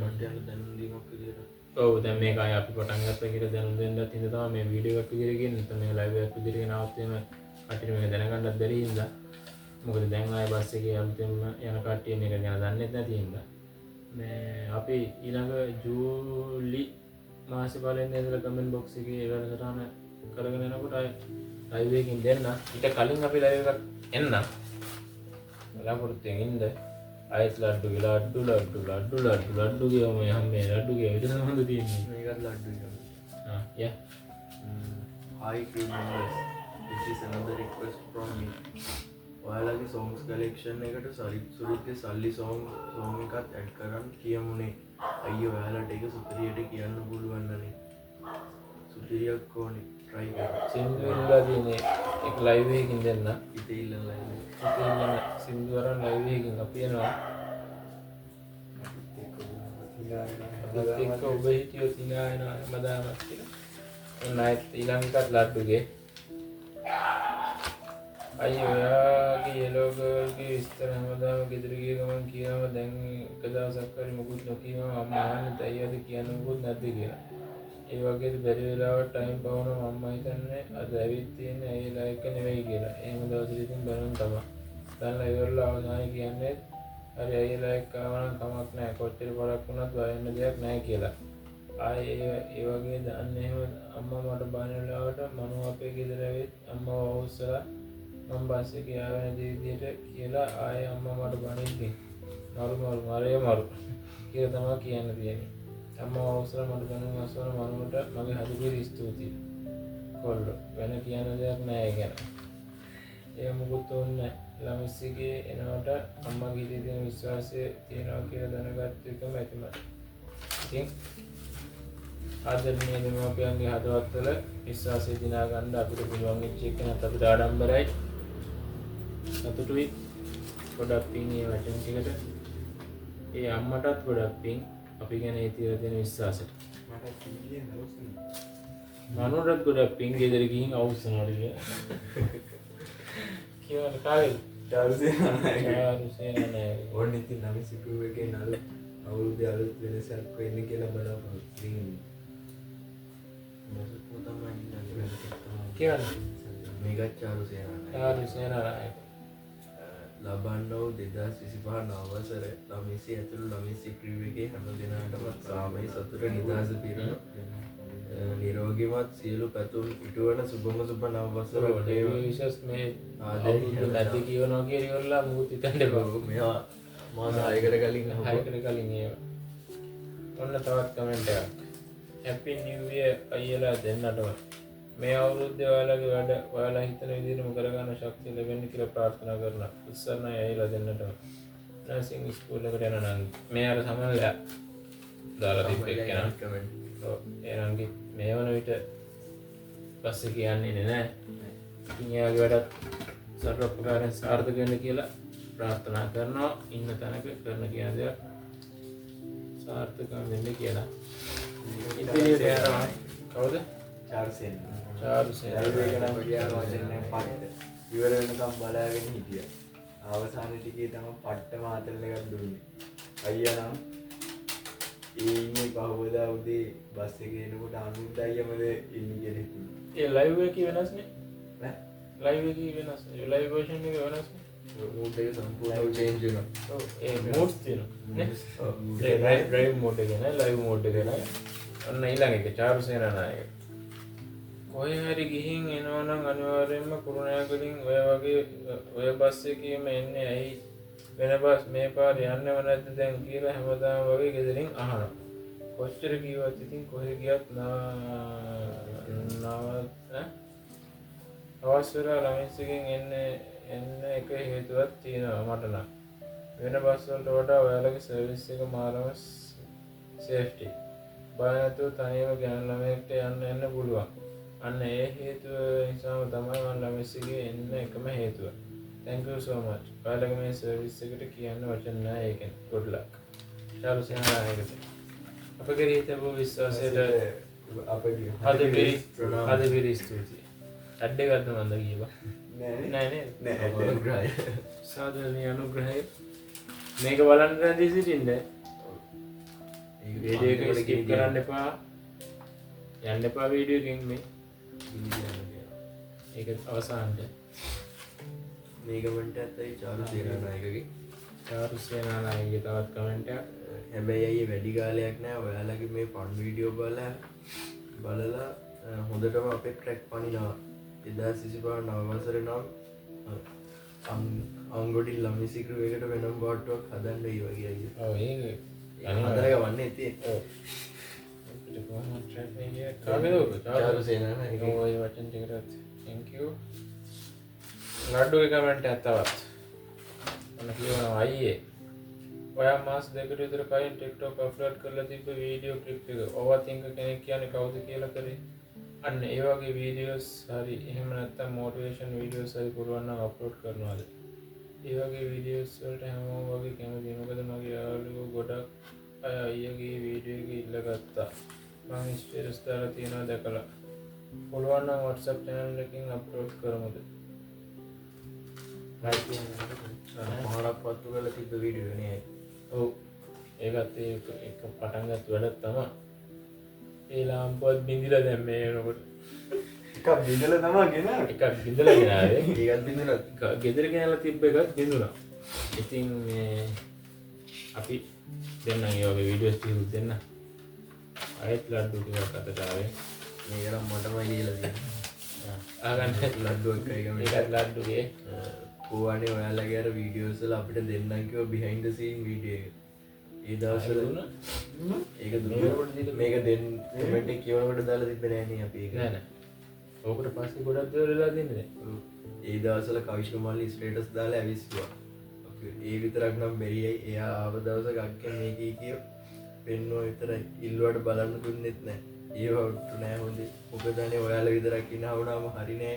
මට යන දැනුම් දීමක් විදියට. ඔව් දැන් මේක ආයෙ අපි පටන් ගත්තා කියලා දැනුම් දෙන්නත් හින්දා තමයි මේ වීඩියෝ එකක් විදියට ගියේ. නැත්නම් මේ ලයිව් එකක් විදියට ගෙනාවොත් එහෙම කට්ටියට මේක දැනගන්නත් බැරි හින්දා. මොකද දැන් ආයෙ බස් එකේ අලුතෙන්ම යන කට්ටිය මේක ගැන දන්නෙත් නැති හින්දා. මේ අපි ඊළඟ ජූලි මාසේ පළවෙනිදා ඉඳලා කමෙන්ට් බොක්ස් එකේ ඒ වැඩසටහන කරගෙන යනකොට ආයෙ ලයිව් එකකින් දෙන්න. ඊට කලින් අපි ලයිව් එකක් එන්න බලාපොරොත්තුවෙන් ඉන්න. ආයෙත් ලඩ්ඩු ලඩ්ඩු ලඩ්ඩු ලඩ්ඩු ලඩ්ඩු ලඩ්ඩු කියවම යම් මේ ලඩ්ඩු කියව ඊට සම්බන්ධ තියෙන්නේ. මේකත් ලඩ්ඩු කියවම. ආ යා. Hi crew members, this is another request from me. ඔයාලගේ songs collection එකට සරිත් සුරිත්ගේ සල්ලි song එකත් ඇඩ් කරන් කියමුනේ. අයියෝ ඔයාලට ඒක සුපිරියට කියන්න පුළුවන් නනේ. සුපිරියක් ඕනේ. try කරන්න. සින්දු ඉල්ලලා තියෙන්නේ ඒක ලයිව් එකකින් දෙන්න. ඉතින් ඉල්ලන ලයිව් එක. ඉතින් ඉල්ලන සින්දු අරන් ලයිව් එකකින් අපි එනවා. අපිත් එක්ක ඔබ හිටියොත් hina වෙනවා හැමදාමත් කියලා. ඔන්න ආයෙත් ඊළඟ එකත් ලඩ්ඩුගේ. අයියෝ ඔයාගේ යෙලෝ ගර්ල්ගේ විස්තර හැමදාම ගෙදර ගිය ගමන් කියවම දැන් එක දවසක් හරි මොකුත් නොකියවම අම්මා අහන්නේ ඇයි අද කියන්න මොකුත් නැද්ද කියලා. ඒ වගේද බැරි වෙලාවට ටයිම් පවුනම අම්මා හිතන්නේ අද ඇවිත් තියෙන්නේ ඇයි ලයික් එක නෙවෙයි කියලා. එහෙම දවසට ඉතින් බැනුම් තමයි. දැන්ලා ඉවරලා අවසානයේ කියන්නේ හරි ඇයි ලයික් ආව නම් කමක් නැහැ. කොච්චර පරක් වුණත් බය වෙන්න දෙයක් නැහැ කියලා. ආයේ ඒ වගේ අන්න එහෙම අම්මා මට බාන වෙලාවට මනෝ අපේ ගෙදර ඇවිත් අම්මව අවුස්සලා මම බස් එකේ ආවේ නැති විදියට කියලා ආයේ අම්මා මට බනිද්දි මරු මරු මරේ මරු කියලා තමයි කියන්න තියෙන්නේ. අම්මා අවසර මට බැනුම් අසවන මනුවට මගේ හදපිරි ස්තුතියි. කොල්ලෝ වෙන කියන්න දෙයක් නෑ ඒ ගැන. ඒ මොකුත් ඕනේ නැහැ. ළමිස්සිගේ එනවට අම්මගේ හිතේ තියෙන විශ්වාසය තියෙනවා කියලා දැනගත්ත එකම ඇතිම. ඉතින් ආදරණීය දෙමාපියන්ගේ හදවත්වල විශ්වාසය දිනා ගන්න අපිට පුළුවන් වෙච්ච එක නැත් අපිට ආඩම්බරයි. සතුටුයි. ගොඩක් පිං මේ වචන ටිකට. ඒ අම්මටත් ගොඩක් පිං අපි ගැන ඒ තියලා තියෙන විශ්වාසයට. මට සීලියෙන් අවුස්සන. මනුරත් ගොඩක් පිං ගෙදර ගිහින් අවුස්සනවා ටික. කියවන කාගේද? චාරුසේනානායක. චාරුසේනානායක. ඕන්න ඉතින් ළමිසි ක්‍රූ එකේ අලුත් අවුරුද්දේ අලුත් වෙනසක් වෙන්න කියලා බලාපොරොත්තු වෙන්නේ. මොසකෝ තමයි ඉන්නේ. කියවන්න. මේකත් චාරුසේනානායක. චාරුසේනානායක. ලබන්න වූ 2025 නව වසර ළමිසි ඇතුළු ළමිසි ක්‍රූ එකේ හැම දෙනාටම සාමය සතුට නිදහස පිරුණු නිරෝගීමත් සියලු පැතුම් ඉටුවන සුබම සුබ නව වසරක් වේවා. විශේෂ මේ ආදරණීය අවුරුද්ද මැද කියවනවා කියලා ඉවරලා මුකුත් හිතන්න එපා. මේවා මාස 6කට කලින් අහපුවා. 6කට කලින් ඒවා. ඔන්න තවත් කමෙන්ට් එකක්. හැපි නිව් ඉයර් අයියලා දෙන්නටම. මේ අවුරුද්දේ ඔයාලගේ වැඩ ඔයාලා හිතන විදිහටම කරගන්න ශක්තිය ලැබෙන්න කියලා ප්‍රාර්ථනා කරනවා. උත්සන්නයි අයියලා දෙන්නටම. නර්සිං ස්කූල් එකට යන නංගි. මේ අර සමනලයා දාලා තිබ්බ එක්කෙනා. කමෙන්ට්. ඔව් ඒ නංගි මේ වන විට පස්සේ කියන්නේ නෑ. ඉතින් එයාගේ වැඩත් සර්ව ප්‍රකාරයෙන් සාර්ථක වෙන්න කියලා ප්‍රාර්ථනා කරනවා. ඉන්න තැනක කරන කියන දේ සාර්ථක වෙන්න කියලා. ඉදිරියට යනවා. කවුද? චාරුසේන. චාරුසේන. ලයිව් එක නම් කියන වචන නෑ පට්ට. ඉවර වෙනකම් බලාගෙන හිටියා. අවසාන ටිකේ තමයි පට්ටම ආතල් එකක් දුන්නේ. අයියා නම් ඒ ඉන්නේ පහවදා උදේ බස් එකේ එනකොට අනුරුද්ධ අයියමද ඉන්නේ කියලා හිතුණා. ඒ ලයිව් එකේ වෙනස් නේ. ඈ? ලයිව් එකේ වෙනස්. ලයිව් වර්ෂන් එක වෙනස් නේ. මූඩ් එක සම්පූර්ණව චේන්ජ් වෙනවා. ඔව් ඒ මෝඩ්ස් තියෙනවා නේ. ඔව් ඒ ඩ්‍රයිව් මෝඩ් එක නෑ ලයිව් මෝඩ් එක නෑ. ඔන්න ඊළඟ එක චාරුසේනානායක. කොහේ හරි ගිහින් එනවා නම් අනිවාර්යයෙන්ම කුරුණෑගලින් ඔය වගේ ඔය බස් එකේම එන්නේ ඇයි වෙන බස් මේ පාර යන්නව නැද්ද දැන් කියලා හැමදාම වගේ ගෙදරින් අහනවා. කොච්චර කිව්වත් ඉතින් කොහෙ ගියත් අවශ්‍ය වෙලා ළමින්සකින් එන්න එක හේතුවක් තියෙනවා මට නම්. වෙන බස් වලට වඩා ඔයාලගේ සර්විස් එක මාරම සේෆ්ටි. බය නැතුව තනියම ගෑනු ළමයෙක්ට යන්න එන්න පුළුවන්. අන්න ඒ හේතුව නිසාම තමයි මම ළමින්සකින් එන්න එකම හේතුව. Thank you so much. ඔයාලගේ මේ සර්විස් එකට කියන්න වචන නෑ ඒකෙන්. Good luck. චාරුසේනානායකට. අප කෙරෙහි තිබූ විශ්වාසයට අපගේ හද පිරි ස්තුතියි. ඇඩ් එකක්ද මන්ද කියපන්? නෑ නෑ නේද? නෑ අනුග්‍රහය. සාදරණීය අනුග්‍රහය. මේක බලන්න රැඳී සිටින්න. වීඩියෝ එක ස්කිප් කරන්න එපා. යන්න එපා වීඩියෝ එකෙන් මේ. ඒක අවසානට. මේ කමෙන්ට් එකත් ඇයි චාරුසේනානායකගේ. චාරුසේනානායකගේ තවත් කමෙන්ට් එකක්. හැබැයි අයියේ වැඩි කාලයක් නෑ ඔයාලගේ මේ ෆන් වීඩියෝ බලලා හොඳටම අපේ ට්‍රැක් පනිනවා. 2025 නව වසරේ නම් අංගොඩි ළමිසි ක්‍රූ එකට වෙනම බෝට්ටුවක් හදන්න වෙයි වගේ අයියේ. ඔව් ඒක හදලා ගවන්නේ ඉතින්. ඔව්. අපිට කොහොමද ට්‍රැක් මේ ගියේ? කාගේද ඔක? චාරුසේනානායක. ඔව් ඔය වචන ටිකටත් thank you. ලඩ්ඩුගේ කමෙන්ට් එකක් තවත්. ඔන්න කියවනවා අයියේ. ඔයා මාස දෙකකට විතර කලින් TikTok upload කරලා තිබ්බ වීඩියෝ ක්ලිප් එක ඕවර් තින්කර් කෙනෙක් කියන්නේ කවුද කියලා කරේ. අන්න ඒ වගේ වීඩියෝස් හරි එහෙම නැත්නම් මොටිවේෂන් වීඩියෝස් හරි පුළුවන් නම් අප්ලෝඩ් කරනවාද? ඒ වගේ වීඩියෝස් වලට හැමෝම වගේ කැමතියි. මොකද මගේ යාළුවෝ ගොඩක් අය අයියාගේ වීඩියෝ එක ඉල්ලගත්තා. මං ස්ටේටස් දාලා තියෙනවා දැකලා. පුළුවන් නම් WhatsApp channel එකකින් අප්ලෝඩ් කරමුද? රයිට්. පහරක් පත්තු කරලා තිබ්බ වීඩියෝ නේ. ඔව්. ඒකත් ඒක එක පටන් ගත්ත වැඩක් තමයි. ඒ ලාම්පුවත් බින්දිලා දැන් මේ වෙනකොට. එකක් බිඳලා තමයි ගෙනාවේ. එකක් බින්දලා ගෙනාවේ. ඒකත් බින්දුණා. ගෙදර ගෙනලා තිබ්බ එකත් බින්දුණා. ඉතින් මේ අපි දෙන්නම් ඒ වගේ වීඩියෝස් ටිකක් දෙන්න. ආයෙත් ලඩ්ඩු ටිකක් අතට ආවේ. මේක නම් මටමයි දීලා තියෙන්නේ. ආගන්න ලඩ්ඩුවක් ඒක මේ. ඒකත් ලඩ්ඩුගේ. කොහොමද ඔයාලගේ අර වීඩියෝස් වල අපිට දෙන්නම් කිව්ව බිහයින්ඩ් ද සීන් වීඩියෝ එක. ඒ දවස්වල ඒක දුන්නා. මේක දෙන්න කමෙන්ට් එක කියවනකොට දාලා තිබ්බේ නෑ නේ අපි ඒක. නෑ නෑ. ඕකට පස්සේ ගොඩක් දේවල් වෙලා තින්නේ දැන්. ඒ දවස්වල කවිෂ්ක මල්ලි ස්ටේටස් දාලා ඇවිස්සුවා. අපි ඒ විතරක් නම් බැරියයි. එයා ආව දවසක අක්කේ මේ කී කිය පෙන්නුවා විතරයි. ඉල්ලුවට බලන්න දුන්නෙත් නෑ. ඒව ඔට්ටු නෑ හොඳේ. මොකද අනේ ඔයාලා විතරක් hina වුණාම හරි නෑ.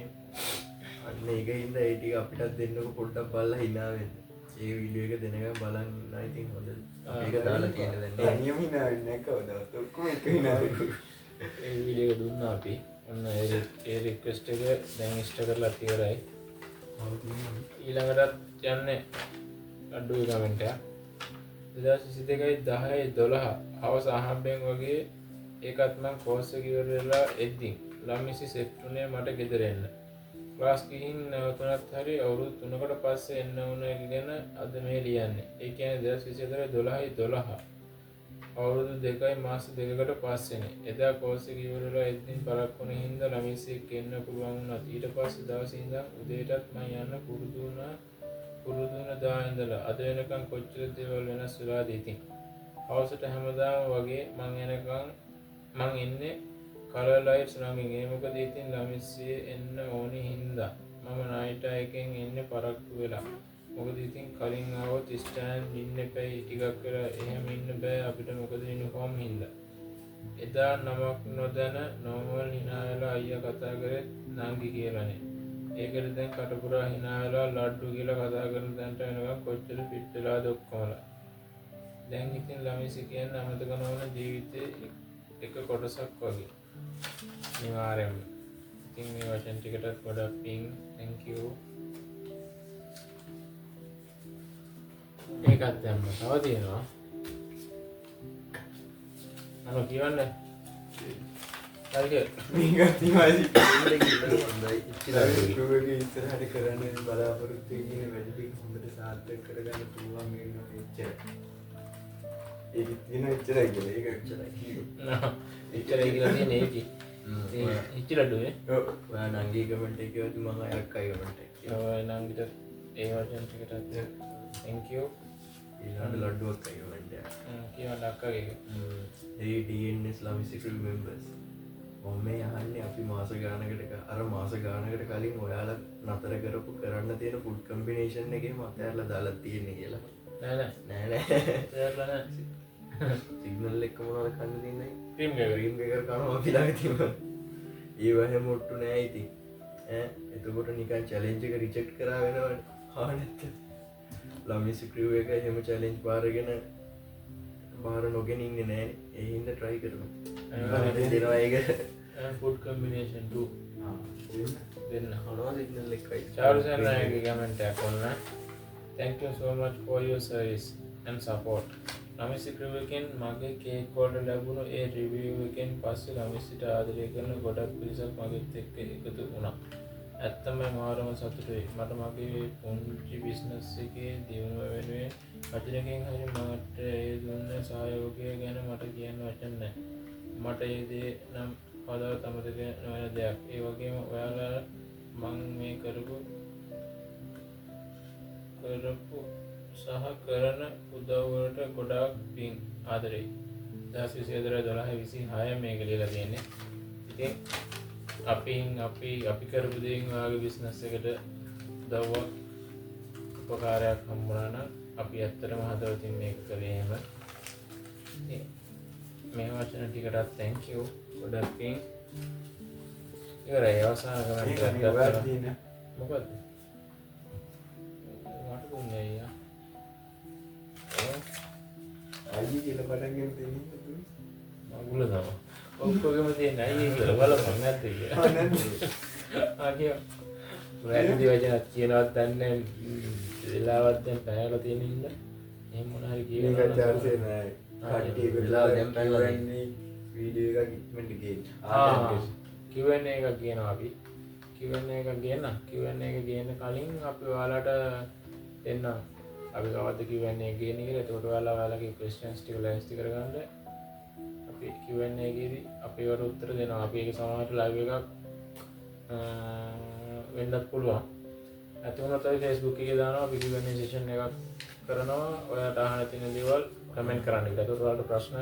අන්න ඒක හින්දා ඒ ටික අපිටත් දෙන්නකෝ පොඩ්ඩක් බලලා hina වෙන්න. ඒ වීඩියෝ එක දෙනකම් බලන් ඉන්නා ඉතින් හොඳද. ඒක දාලා තියෙන දැන්. තනියම hina වෙන්නේ නෑ කවදාවත්. ඔක්කොම එක hina වෙන්නේ. ඒ වීඩියෝ එක දුන්නා අපි. ඔන්න ඒ රික්වෙස්ට් එක දැන් ඉෂ්ට කරලා ඉවරයි. ඊළඟටත් යන්නේ ලඩ්ඩුගේ කමෙන්ට් එක. 2022 10 12 හවස අහම්බෙන් වගේ ඒකත් මං කෝස් එක ඉවර වෙලා එද්දි ළමිසි සෙට් වුණේ මට ගෙදර එන්න. ක්ලාස් ගිහින් නැවතුණත් හරි අවුරුදු 3කට පස්සේ එන්න වුණ එක ගැන අද මේ ලියන්නේ. ඒ කියන්නේ 2024 12 12 අවුරුදු 2යි මාස 2කට පස්සේනේ. එදා කෝස් එක ඉවර වෙලා එද්දින් පරක් වුණ හින්දා ළමිසි එක්ක එන්න පුළුවන් වුණා. ඊට පස්සේ දවසේ ඉඳන් උදේටත් මං යන්න පුරුදු වුණා. පුරුදු වුණ දා ඉඳලා අද වෙනකන් කොච්චර දේවල් වෙනස් වෙලාද ඉතින්. හවසට හැමදාම වගේ මං එනකන් මං එන්නේ කලර් ලයිට්ස් ළඟින්. ඒ මොකද ඉතින් ළමිස්සියේ එන්න ඕනි හින්දා. මම නයිට් එකෙන් එන්නේ පරක්කු වෙලා. මොකද ඉතින් කලින් ආවොත් ස්ටෑන්ඩ් ඉන්න එපැයි ටිකක් වෙලා එහෙම ඉන්න බෑ අපිට මොකද යුනිෆෝම් හින්දා. එදා නමක් නොදැන නෝමල් hina වෙලා අයියා කතා කරේ නංගි කියලානේ. ඒකට දැන් කටපුරා hina වෙලා ලඩ්ඩු කියලා කතා කරන තැනට වෙනකන් කොච්චර ෆිට වෙලාද ඔක්කොමලා. දැන් ඉතින් ළමිසි කියන්නේ අමතක නොවන ජීවිතේ එක කොටසක් වගේ. අනිවාර්යයෙන්ම. ඉතින් මේ වචන ටිකටත් ගොඩක් පිං. Thank you. ඒකත් දැම්ම. තව තියෙනවා. අනෝ කියවන්න. හරි මේකත් තමයි හොඳයි. ක්‍රූ එකේ ඉස්සරහට කරන්න බලාපොරොත්තු වෙන වැඩ ටික හොඳට සාර්ථක කරගන්න පුළුවන් වෙනවා එච්චරයි. ඒක තියෙන එච්චරයි කියලා. ඒක එච්චරයි කිව්වා. එච්චරයි කියලා තියෙන ඒකේ. ඉතින් එච්චර අඩුවේ. ඔව්. ඔයා නංගි කමෙන්ට් එක කිව්වද මං අය අක්කයි කමෙන්ට් එක කිව්වා. ඔය නංගිට ඒ වචන ටිකටත් thank you. ඊළඟ ලඩ්ඩු අක්කයි කමෙන්ට් එක. කියවන්න අක්කගේ එක. ඒ DNS ළමිසි crew members. මම මේ අහන්නේ අපි මාස ගානකට අර මාස ගානකට කලින් ඔයාලා නතර කරපු කරන්න තියෙන ෆුඩ් කම්බිනේෂන් එකේම අතහැරලා දාලා තියෙන්නේ කියලා. නෑ නෑ. නෑ නෑ. අතහැරලා නෑ. සිග්නල් එක මොනවද කන්න තියෙන්නේ? ක්‍රීම් එක. ක්‍රීම් එක කනවා අපි ළඟ තියෙනවා. ඒව හැම ඔට්ටු නෑ ඉතින්. ඈ එතකොට නිකන් චැලෙන්ජ් එක රිජෙක්ට් කරා වෙනවනේ. ආ නැත්නම් ළමිසි ක්‍රූ එක එහෙම චැලෙන්ජ් බාරගෙන බාර නොගෙන ඉන්නේ නෑනේ. ඒ හින්දා try කරමු. අනිවාර්යයෙන්. දෙනවා ඒක. ෆුඩ් කම්බිනේෂන් 2 ආ දෙන්න. දෙන්න. මොනවද සිග්නල් එකයි. චාරුසන් නායකගේ කමෙන්ට් එකක් ඔන්න. Thank you so much for your service and support. ළමිසි ක්‍රූ එකෙන් මගේ කේක් වලට ලැබුණු ඒ රිවිව් එකෙන් පස්සේ ළමිසිට ආදරය කරන ගොඩක් පිරිසක් මගෙත් එක්ක එකතු වුණා. ඇත්තම මාරම සතුටුයි. මට මගේ පුංචි බිස්නස් එකේ දියුණුව වෙනුවෙන් වචනකින් හරි මට ඒ දුන්න සහයෝගය ගැන මට කියන්න වචන නැහැ. මට ඒ දේ නම් කවදාවත් අමතක නොවන දෙයක්. ඒ වගේම ඔයාලා මං මේ කරපු සහ කරන උදව් වලට ගොඩාක් පිං ආදරෙයි. 2024 12 26 මේක ලියලා තියෙන්නේ. ඉතින් අපි අපි කරපු දේෙන් ඔයාගේ බිස්නස් එකට උදව්වක් උපකාරයක් හම්බුණා නම් අපි ඇත්තටම හදවතින් මේක කළේ එහෙම. ඉතින් මේ වචන ටිකටත් thank you. ගොඩක් පිං. ඉවරයි අවසාන කමෙන්ට් ඒක එකක් මේ ඔයාලා ගත්තා. තියෙන මොකද්ද? මට දුන්නේ අයියා. ඔව් අයියේ කියලා පටන් ගෙන තියෙන දුන්නේ. මගුල තමයි. ඔක්කොගෙම තියෙන අයියේ කියලා බලපන් නැද්ද කියලා. ආ නැද්ද? ආ කියෝ. වැරදි වචනක් කියනවත් දන්නේ නැහැ. වෙලාවක් දැන් පැනලා තියෙන හින්දා එහෙම මොන හරි කියනවා මේක නම් චාර්ජ් නෑ. කට්ටිය එකතු වෙලාව වෙලා දැන් පැනලා Q&A video එකක් ඉක්මනට ගේන්න. ආ Q&A එකක් ගේනවා අපි. Q&A එකක් ගේන්න. Q&A එක ගේන්න කලින් අපි ඔයාලට දෙන්නම්. අපි කවද්ද Q&A ගේන්නේ කියලා. එතකොට ඔයාලා ඔයාලගේ ක්වෙස්චන්ස් ටික ලෑස්ති කරගන්න. අපි Q&A එකේදී අපි ඒවට උත්තර දෙනවා. අපි ඒක සමහරට ලයිව් එකක් වෙන්නත් පුළුවන්. නැති වුණොත් අපි Facebook එකේ දානවා. අපි Q&A session එකක් කරනවා. ඔයාලට අහන්න තියෙන දේවල් කමෙන්ට් කරන්න කියලා. එතකොට ඔයාලට ප්‍රශ්න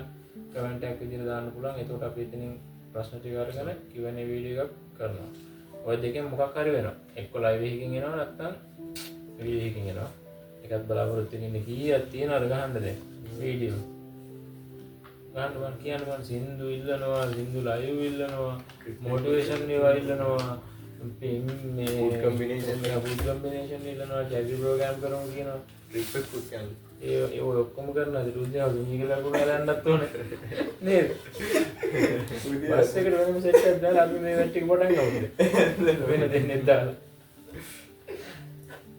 කමෙන්ට් එකක් විදිහට දාන්න පුළුවන්. එතකොට අපි එතනින් ප්‍රශ්න ටික අරගෙන Q&A video එකක් කරනවා. ඔය දෙකෙන් මොකක් හරි වෙනවා. එක්ක ලයිව් එකකින් එනවා නැත්නම් වීඩියෝ එකකින් එනවා. ඒකත් බලාපොරොත්තු වෙන ඉන්නේ කීයක් තියෙනවද ගහන්න දැන් වීඩියෝ. ගහන්න බං කියන්න බං සින්දු ඉල්ලනවා, සින්දු ලයිව් ඉල්ලනවා, මොටිවේෂන් ඒවා ඉල්ලනවා, මේ ෆුඩ් කම්බිනේෂන් එක ෆුඩ් කම්බිනේෂන් ඉල්ලනවා, චැරිටි ප්‍රෝග්‍රෑම් කරමු කියනවා. ට්‍රිප් එකක් යන්න. ඒ ඒ ඔය ඔක්කොම කරනවා. ඉතින් උදේ හවස කියලා කොහොමද යන්නත් ඕනේ. නේද? බස් එකට වෙනම සෙට් එකක් දාලා අපි මේ වැඩ ටික පටන් ගමු. වෙන දෙන්නෙක් දාලා.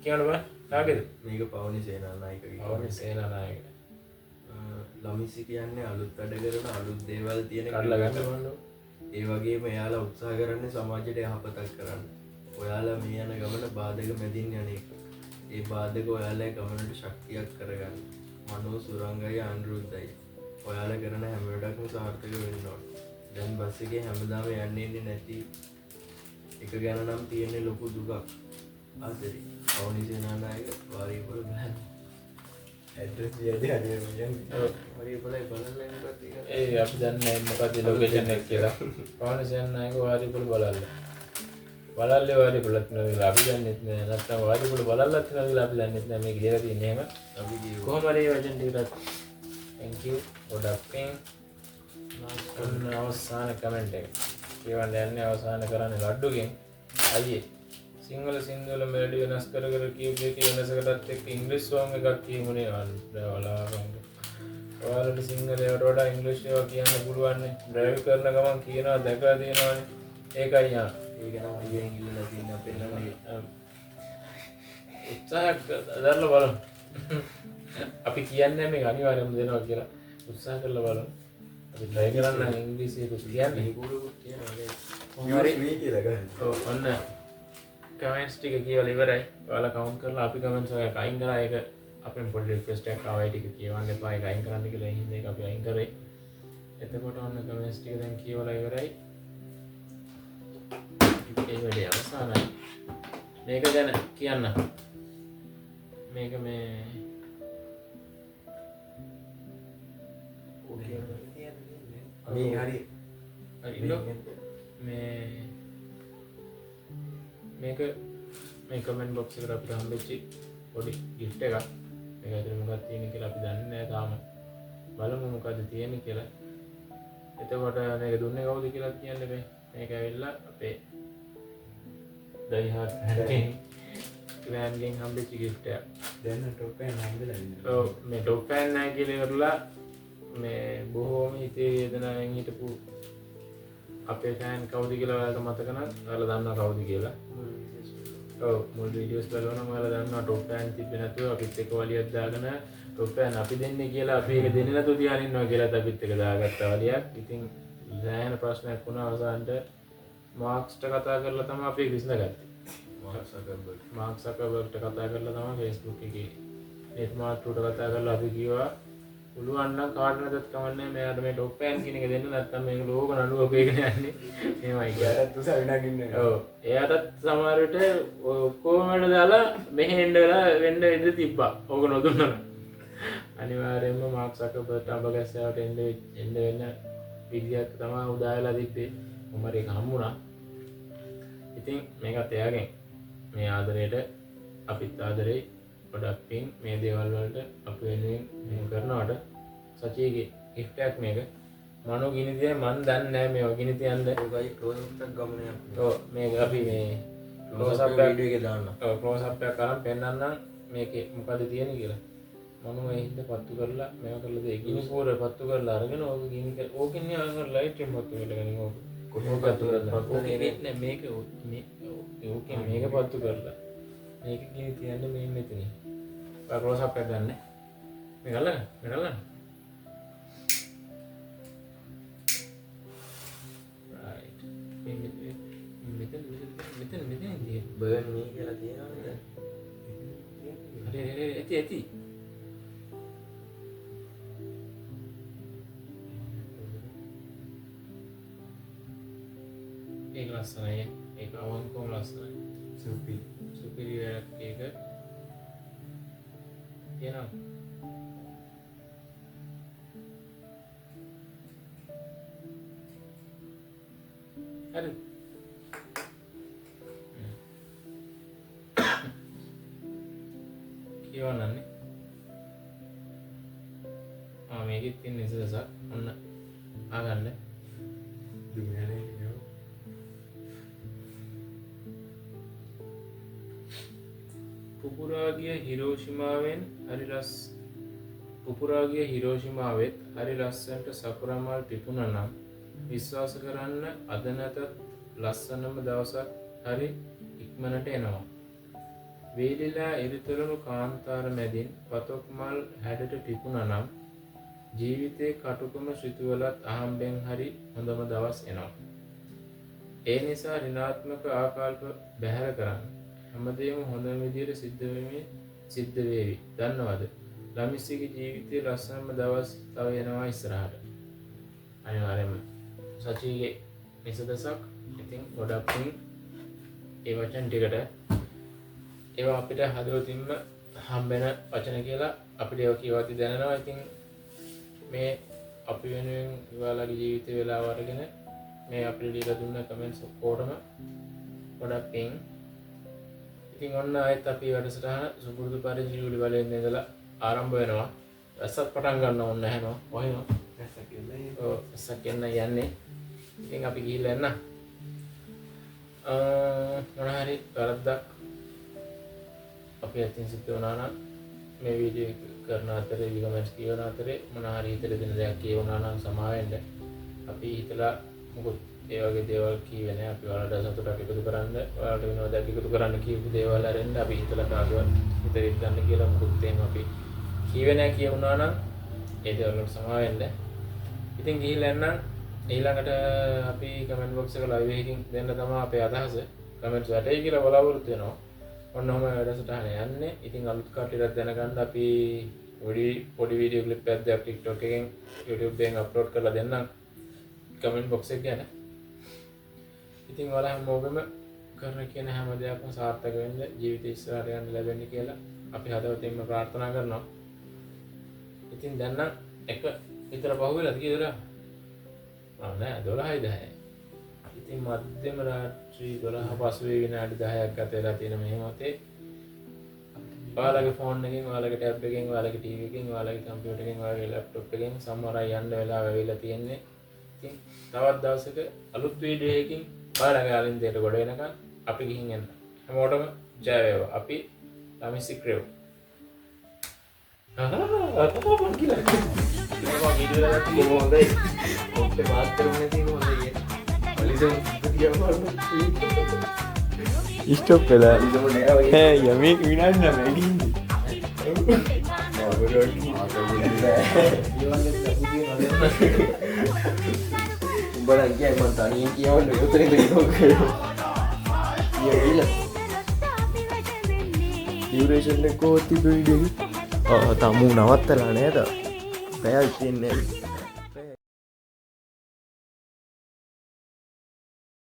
කියන්න බෑ. කාගේද? මේක පවුනි සේනානායකගේ. පවුනි සේනානායක. ළමිසි කියන්නේ අලුත් වැඩ කරන අලුත් දේවල් තියෙන කඩලා ගන්න බලන්න. ඒ වගේම එයාලා උත්සාහ කරන්නේ සමාජයට යහපතක් කරන්න. ඔයාලා මේ යන ගමන බාධක මැදින් යන එක. ඒ බාධක ඔයාලා ගමනට ශක්තියක් කරගන්න. මනෝ සුරංගයි අනුරුද්ධයි. ඔයාලා කරන හැම වැඩක්ම සාර්ථක වෙන්න ඕන. දැන් බස් එකේ හැමදාම යන්නේ ඉන්නේ නැති එක ගැන නම් තියෙන්නේ ලොකු දුකක්. ආදරේ. පවුනි සේනානායක වාරියපොළ බලන්න. ඇඩ්‍රස් දීලා හරියම යන්නේ. ඔව් වාරියපොළයි බලන්න මොකක්ද කියලා. ඒ අපි දන්නේ නැහැ මොකක්ද ලොකේෂන් එක කියලා. පවුනි සේනානායක වාරියපොළ බලන්න. බලල්ලේ වාරියපොළත් නේද අපි දන්නෙත් නෑ. නැත්තම් වාරියපොළ බලල්ලත් නේද අපි දන්නෙත් නෑ මේක කියලා තියෙන්නේ එහෙම. අපි කිව්වා. කොහොම හරි මේ වචන ටිකටත් thank you. ගොඩක් පිං. ඔන්න අවසාන කමෙන්ට් එක. කියවන්න යන්නේ අවසාන කරන්නේ ලඩ්ඩුගෙන්. අයියේ සිංහල සින්දුවල මෙලඩි වෙනස් කර කර කියපු එකේ වෙනසකටත් එක්ක ඉංග්‍රීසි සෝං එකක් කියමුනේ වලාපන්. ඔයාලට සිංහල ඒවට වඩා ඉංග්‍රීසි ඒවා කියන්න පුළුවන් නේ. ඩ්‍රයිව් කරන ගමන් කියනවා දැකලා තියෙනවානේ. ඒකයි ආ. ඒක නම් අයියෙන් ඉල්ලලා තියෙන අපේ ළමයි. උත්සාහයක් දරලා බලමු. අපි කියන්නේ මේක අනිවාර්යයෙන්ම දෙනවා කියලා. උත්සාහ කරලා බලමු. අපි try කරන්න ඉංග්‍රීසි එක කියන්නේ. මේකෝලුත් තියෙනවා නේද? කොහොම හරි මේ කියලා ගන්න. ඔව් ඔන්න කමෙන්ට්ස් ටික කියවලා ඉවරයි. ඔයාලා කවුන්ට් කරලා අපි කමෙන්ට්ස් එකක් අයින් කරා. ඒක අපෙන් පොඩි රික්වෙස්ට් එකක් ආවා ඒ ටික කියවන්න එපා ඒක අයින් කරන්න කියලා. ඒ හින්දා ඒක අපි අයින් කරේ. එතකොට ඔන්න කමෙන්ට්ස් ටික දැන් කියවලා ඉවරයි. ඒ වැඩේ අවසానයි. මේක ගැන කියන්න. මේක මේ මේ හරි හරි මේ මේක මේ කමෙන්ට් බොක්ස් එකට අපිට හම්බෙච්ච පොඩි ගිෆ්ට් එකක්. මේක ඇතුලේ මොකක්ද තියෙන්නේ කියලා අපි දන්නේ නැහැ තාම. බලමු මොකද්ද තියෙන්නේ කියලා. එතකොට මේක දුන්නේ කවුද කියලා කියන්න බෑ. මේක ඇවිල්ලා අපේ Die Hard fan ගෙන් හම්බෙච්ච ගිෆ්ට් එකක්. දැන් ටොප් ෆෑන් හම්බෙලා ඉන්නේ. ඔව් මේ ටොප් ෆෑන් නෑ කියලා ඉවරලා මේ බොහෝම හිතේ වේදනාවෙන් හිටපු අපේ ෆෑන් කවුද කියලා ඔයාලට මතක නම් ඔයාලා දන්නවා කවුද කියලා. ඔව් මුල් වීඩියෝස් බලනවා නම් ඔයාලා දන්නවා ටොප් ෆෑන් තිබ්බේ නැතුව අපිත් එක්ක වලියක් දාගෙන ටොප් ෆෑන් අපි දෙන්නේ කියලා අපි ඒක දෙන්නේ නැතුව තියාගෙන ඉන්නවා කියලාත් අපිත් එක්ක දාගත්ත වලියක්. ඉතින් සෑහෙන ප්‍රශ්නයක් වුණා අවසානට මාක්ස්ට කතා කරලා තමයි අපි ඒක විසඳගත්තේ. මාක් සකර්බර්ග්ට කතා කරලා තමයි Facebook එකේ නෙට් මාර්ට්ට කතා කරලා අපි කිව්වා පුළුවන් නම් කාඩ් නැතත් කමක් නැහැ මෙයාට මේ ටොප් ෆෑන් කියන එක දෙන්න නැත්නම් මේක ලෝක නඩුවක් වේගෙන යන්නේ මේවයි කියලා. එයාටත් උසාවි නගින්න වෙනවා. ඔව් එයාටත් සමහර විට ඔය ඔක්කොම වැඩ දාලා මෙහෙ එන්න වෙලා වෙන්න ඉඩ තිබ්බා. ඕක නොදුන්නා නම්. අනිවාර්යයෙන්ම මාක් සකර්බර්ග්ට අඹ ගැස්සාවට එන්න වෙන විදියක් තමයි උදා වෙලා තිබ්බේ. කොහොම හරි ඒක හම්බුණා. ඉතින් මේකත් එයාගෙන් මේ ආදරයට අපිත් ආදරේ ගොඩක් පිං මේ දේවල් වලට අපි වෙනුවෙන් මෙහෙම කරනවට සචිගේ ගිෆ්ට් එකක් මේක. මනෝ ගිනි තියයි මන් දන්නේ නෑ මේවා ගිනි තියන්න. ඔකයි ක්ලෝස් අප් එකක් ගමු නේ අපි. ඔව් මේක අපි මේ ක්ලෝස් අප් එකක් වීඩියෝ එකේ දාන්න. ඔව් ක්ලෝස් අප් එකක් අරන් පෙන්නන්නම් මේකේ මොකද තියෙන්නේ කියලා. මනෝ ඒ හින්දා පත්තු කරලා මේවා කරලා දෙයි. ගිනි කූර පත්තු කරලා අරගෙන ඕක ගිනි කර ඕකෙන් නේ අර ලයිට් එක පත්තු කරලා ගනින් ඕක. කොහොම පත්තු කරලා? ඕකේ නෑ මේක මේ ඕකේ මේක පත්තු කරලා මේක ගිනි තියන්න මේ මෙතන. ඔයා ක්ලෝස් අප් එකක් ගන්න. මේක අල්ලගන්න. මේක අල්ලගන්න. රයිට්. මේ මෙතන මෙතන මෙතන තියෙන්නේ. බර්න් මී කියලා තියෙනවා නේද? හරි හරි හරි ඇති ඇති. ඒක ලස්සනයි. ඒක අවංකවම ලස්සනයි. සුපිරි. සුපිරි වැඩක් ඒක. තියෙනවා. හරි. කියවන්නන්නේ. ආ මේකෙත් තියෙන නිසදසක් ඔන්න ආගන්න. දුමියනේ කියෝ. පුපුරා ගිය හිරෝෂිමාවෙන් හරි ලස් පුපුරා ගිය හිරෝෂිමාවෙත් හරි ලස්සනට සකුරා මල් පිපුණා නම් විශ්වාස කරන්න අද නැතත් ලස්සනම දවසක් හරි ඉක්මනට එනවා. වේලිලා ඉරිතොරණු කාන්තාර මැදින් පතොක් මල් හැඩට පිපුණා නම් ජීවිතේ කටුකම ඍතුවලත් අහම්බෙන් හරි හොඳම දවස් එනවා. ඒ නිසා ඍණාත්මක ආකල්ප බැහැර කරන්න. හැමදේම හොඳම විදියට සිද්ධ වේවි. දන්නවද? ළමිස්සිගේ ජීවිතේ ලස්සනම දවස් තව එනවා ඉස්සරහට. අනිවාර්යයෙන්ම සචිගේ නිසදසක්. ඉතින් ගොඩක් පිං ඒ වචන ටිකට ඒවා අපිට හදවතින්ම හම්බෙන වචන කියලා අපිට ඒවා කියවද්දි දැනෙනවා. ඉතින් මේ අපි වෙනුවෙන් ඔයාලගේ ජීවිතේ වෙලාව අරගෙන මේ අපිට දීලා දුන්න කමෙන්ට්ස් ඔක්කොටම ගොඩක් පිං. ඉතින් ඔන්න ආයෙත් අපි වැඩසටහන සුපුරුදු පරිදි ජූලි බලෙන් ඉඳලා ආරම්භ වෙනවා. වැස්සත් පටන් ගන්නවා ඔන්න ඇහෙනවා. වහිනවා. වැස්සක් එන්නයි. ඔව් වැස්සක් එන්න යන්නේ. ඉතින් අපි ගිහිල්ලා එන්න. මොන හරි වැරද්දක් අපි අතින් සිද්ධ වුණා නම් මේ වීඩියෝ එක කරන අතරේ කමෙන්ට්ස් කියවන අතරේ මොන හරි හිතට දෙන දෙයක් කියවුණා නම් සමා වෙන්න. අපි හිතලා මොකුත් ඒ වගේ දේවල් කිව්වේ නෑ. අපි ඔයාලට සතුටක් එකතු කරන්න, ඔයාලට විනෝදයක් එකතු කරන්න කියපු දේවල් අරෙන්න අපි හිතලා කාගේවත් හිත රිද්දන්න කියලා මොකුත් එහෙම අපි කිව්වේ නෑ. කියවුණා නම් ඒ දේවල් වලට සමා වෙන්න. ඉතින් ගිහිල්ලා එන්නම්. ඊළඟට අපි කමෙන්ට් බොක්ස් එක ලයිව් එකකින් දෙන්න තමයි අපේ අදහස. කමෙන්ට්ස් වැටෙයි කියලා බලාපොරොත්තු වෙනවා. ඔන්න ඔහම වැඩසටහන යන්නේ. ඉතින් අලුත් කට්ටියටත් දැනගන්න අපි පොඩි වීඩියෝ ක්ලිප් එකක් දෙයක් TikTok එකෙන් YouTube එකෙන් අප්ලෝඩ් කරලා දෙන්නම් කමෙන්ට් බොක්ස් එක ගැන. ඉතින් ඔයාලා හැමෝගෙම කරන කියන හැම දෙයක්ම සාර්ථක වෙන්න, ජීවිතේ ඉස්සරහට යන්න ලැබෙන්න කියලා අපි හදවතින්ම ප්‍රාර්ථනා කරනවා. ඉතින් දැන් නම් එක විතර පහුවෙලාද කීයද? නෑ 12:10. ඉතින් මධ්‍යම රාත්‍රී 12 පසුවේ විනාඩි 10ක් ගත වෙලා තියෙන මේ මොහොතේ ඔයාලගේ ෆෝන් එකෙන්, ඔයාලගේ ටැබ් එකෙන්, ඔයාලගේ ටීවී එකෙන්, ඔයාලගේ කම්පියුටර් එකෙන්, ඔයාලගේ ලැප්ටොප් එකෙන් සමහර අය යන්න වෙලාව ඇවිල්ලා තියෙන්නේ. ඉතින් තවත් දවසක අලුත් වීඩියෝ එකකින් ඔයාලගේ ආලින්දයට ගොඩ වෙනකන් අපි ගිහින් එන්න. හැමෝටම ජය වේවා. අපි ළමිසි ක්‍රෙව්. ආ මං කියලා. මම වීඩියෝ එකක් හොඳයි. ඔක්කොම මාත් කරමු නැති එක හොඳයි. පොලිසම ස්ටොප් වෙලා. පොලිසම නෑ වගේ. ඈ යමේ විනාඩි 9 ගිහින්. උඹලා කියයි මං තනියෙන් කියවන්න උතරේ ඉඳලා කරනවා. කියලා ඩියුරේෂන් එක කොහොමද තිබ්බ වීඩියෝ එක? ඔව් තමු නවත්තලා නේද? පැයක් තියන්නේ.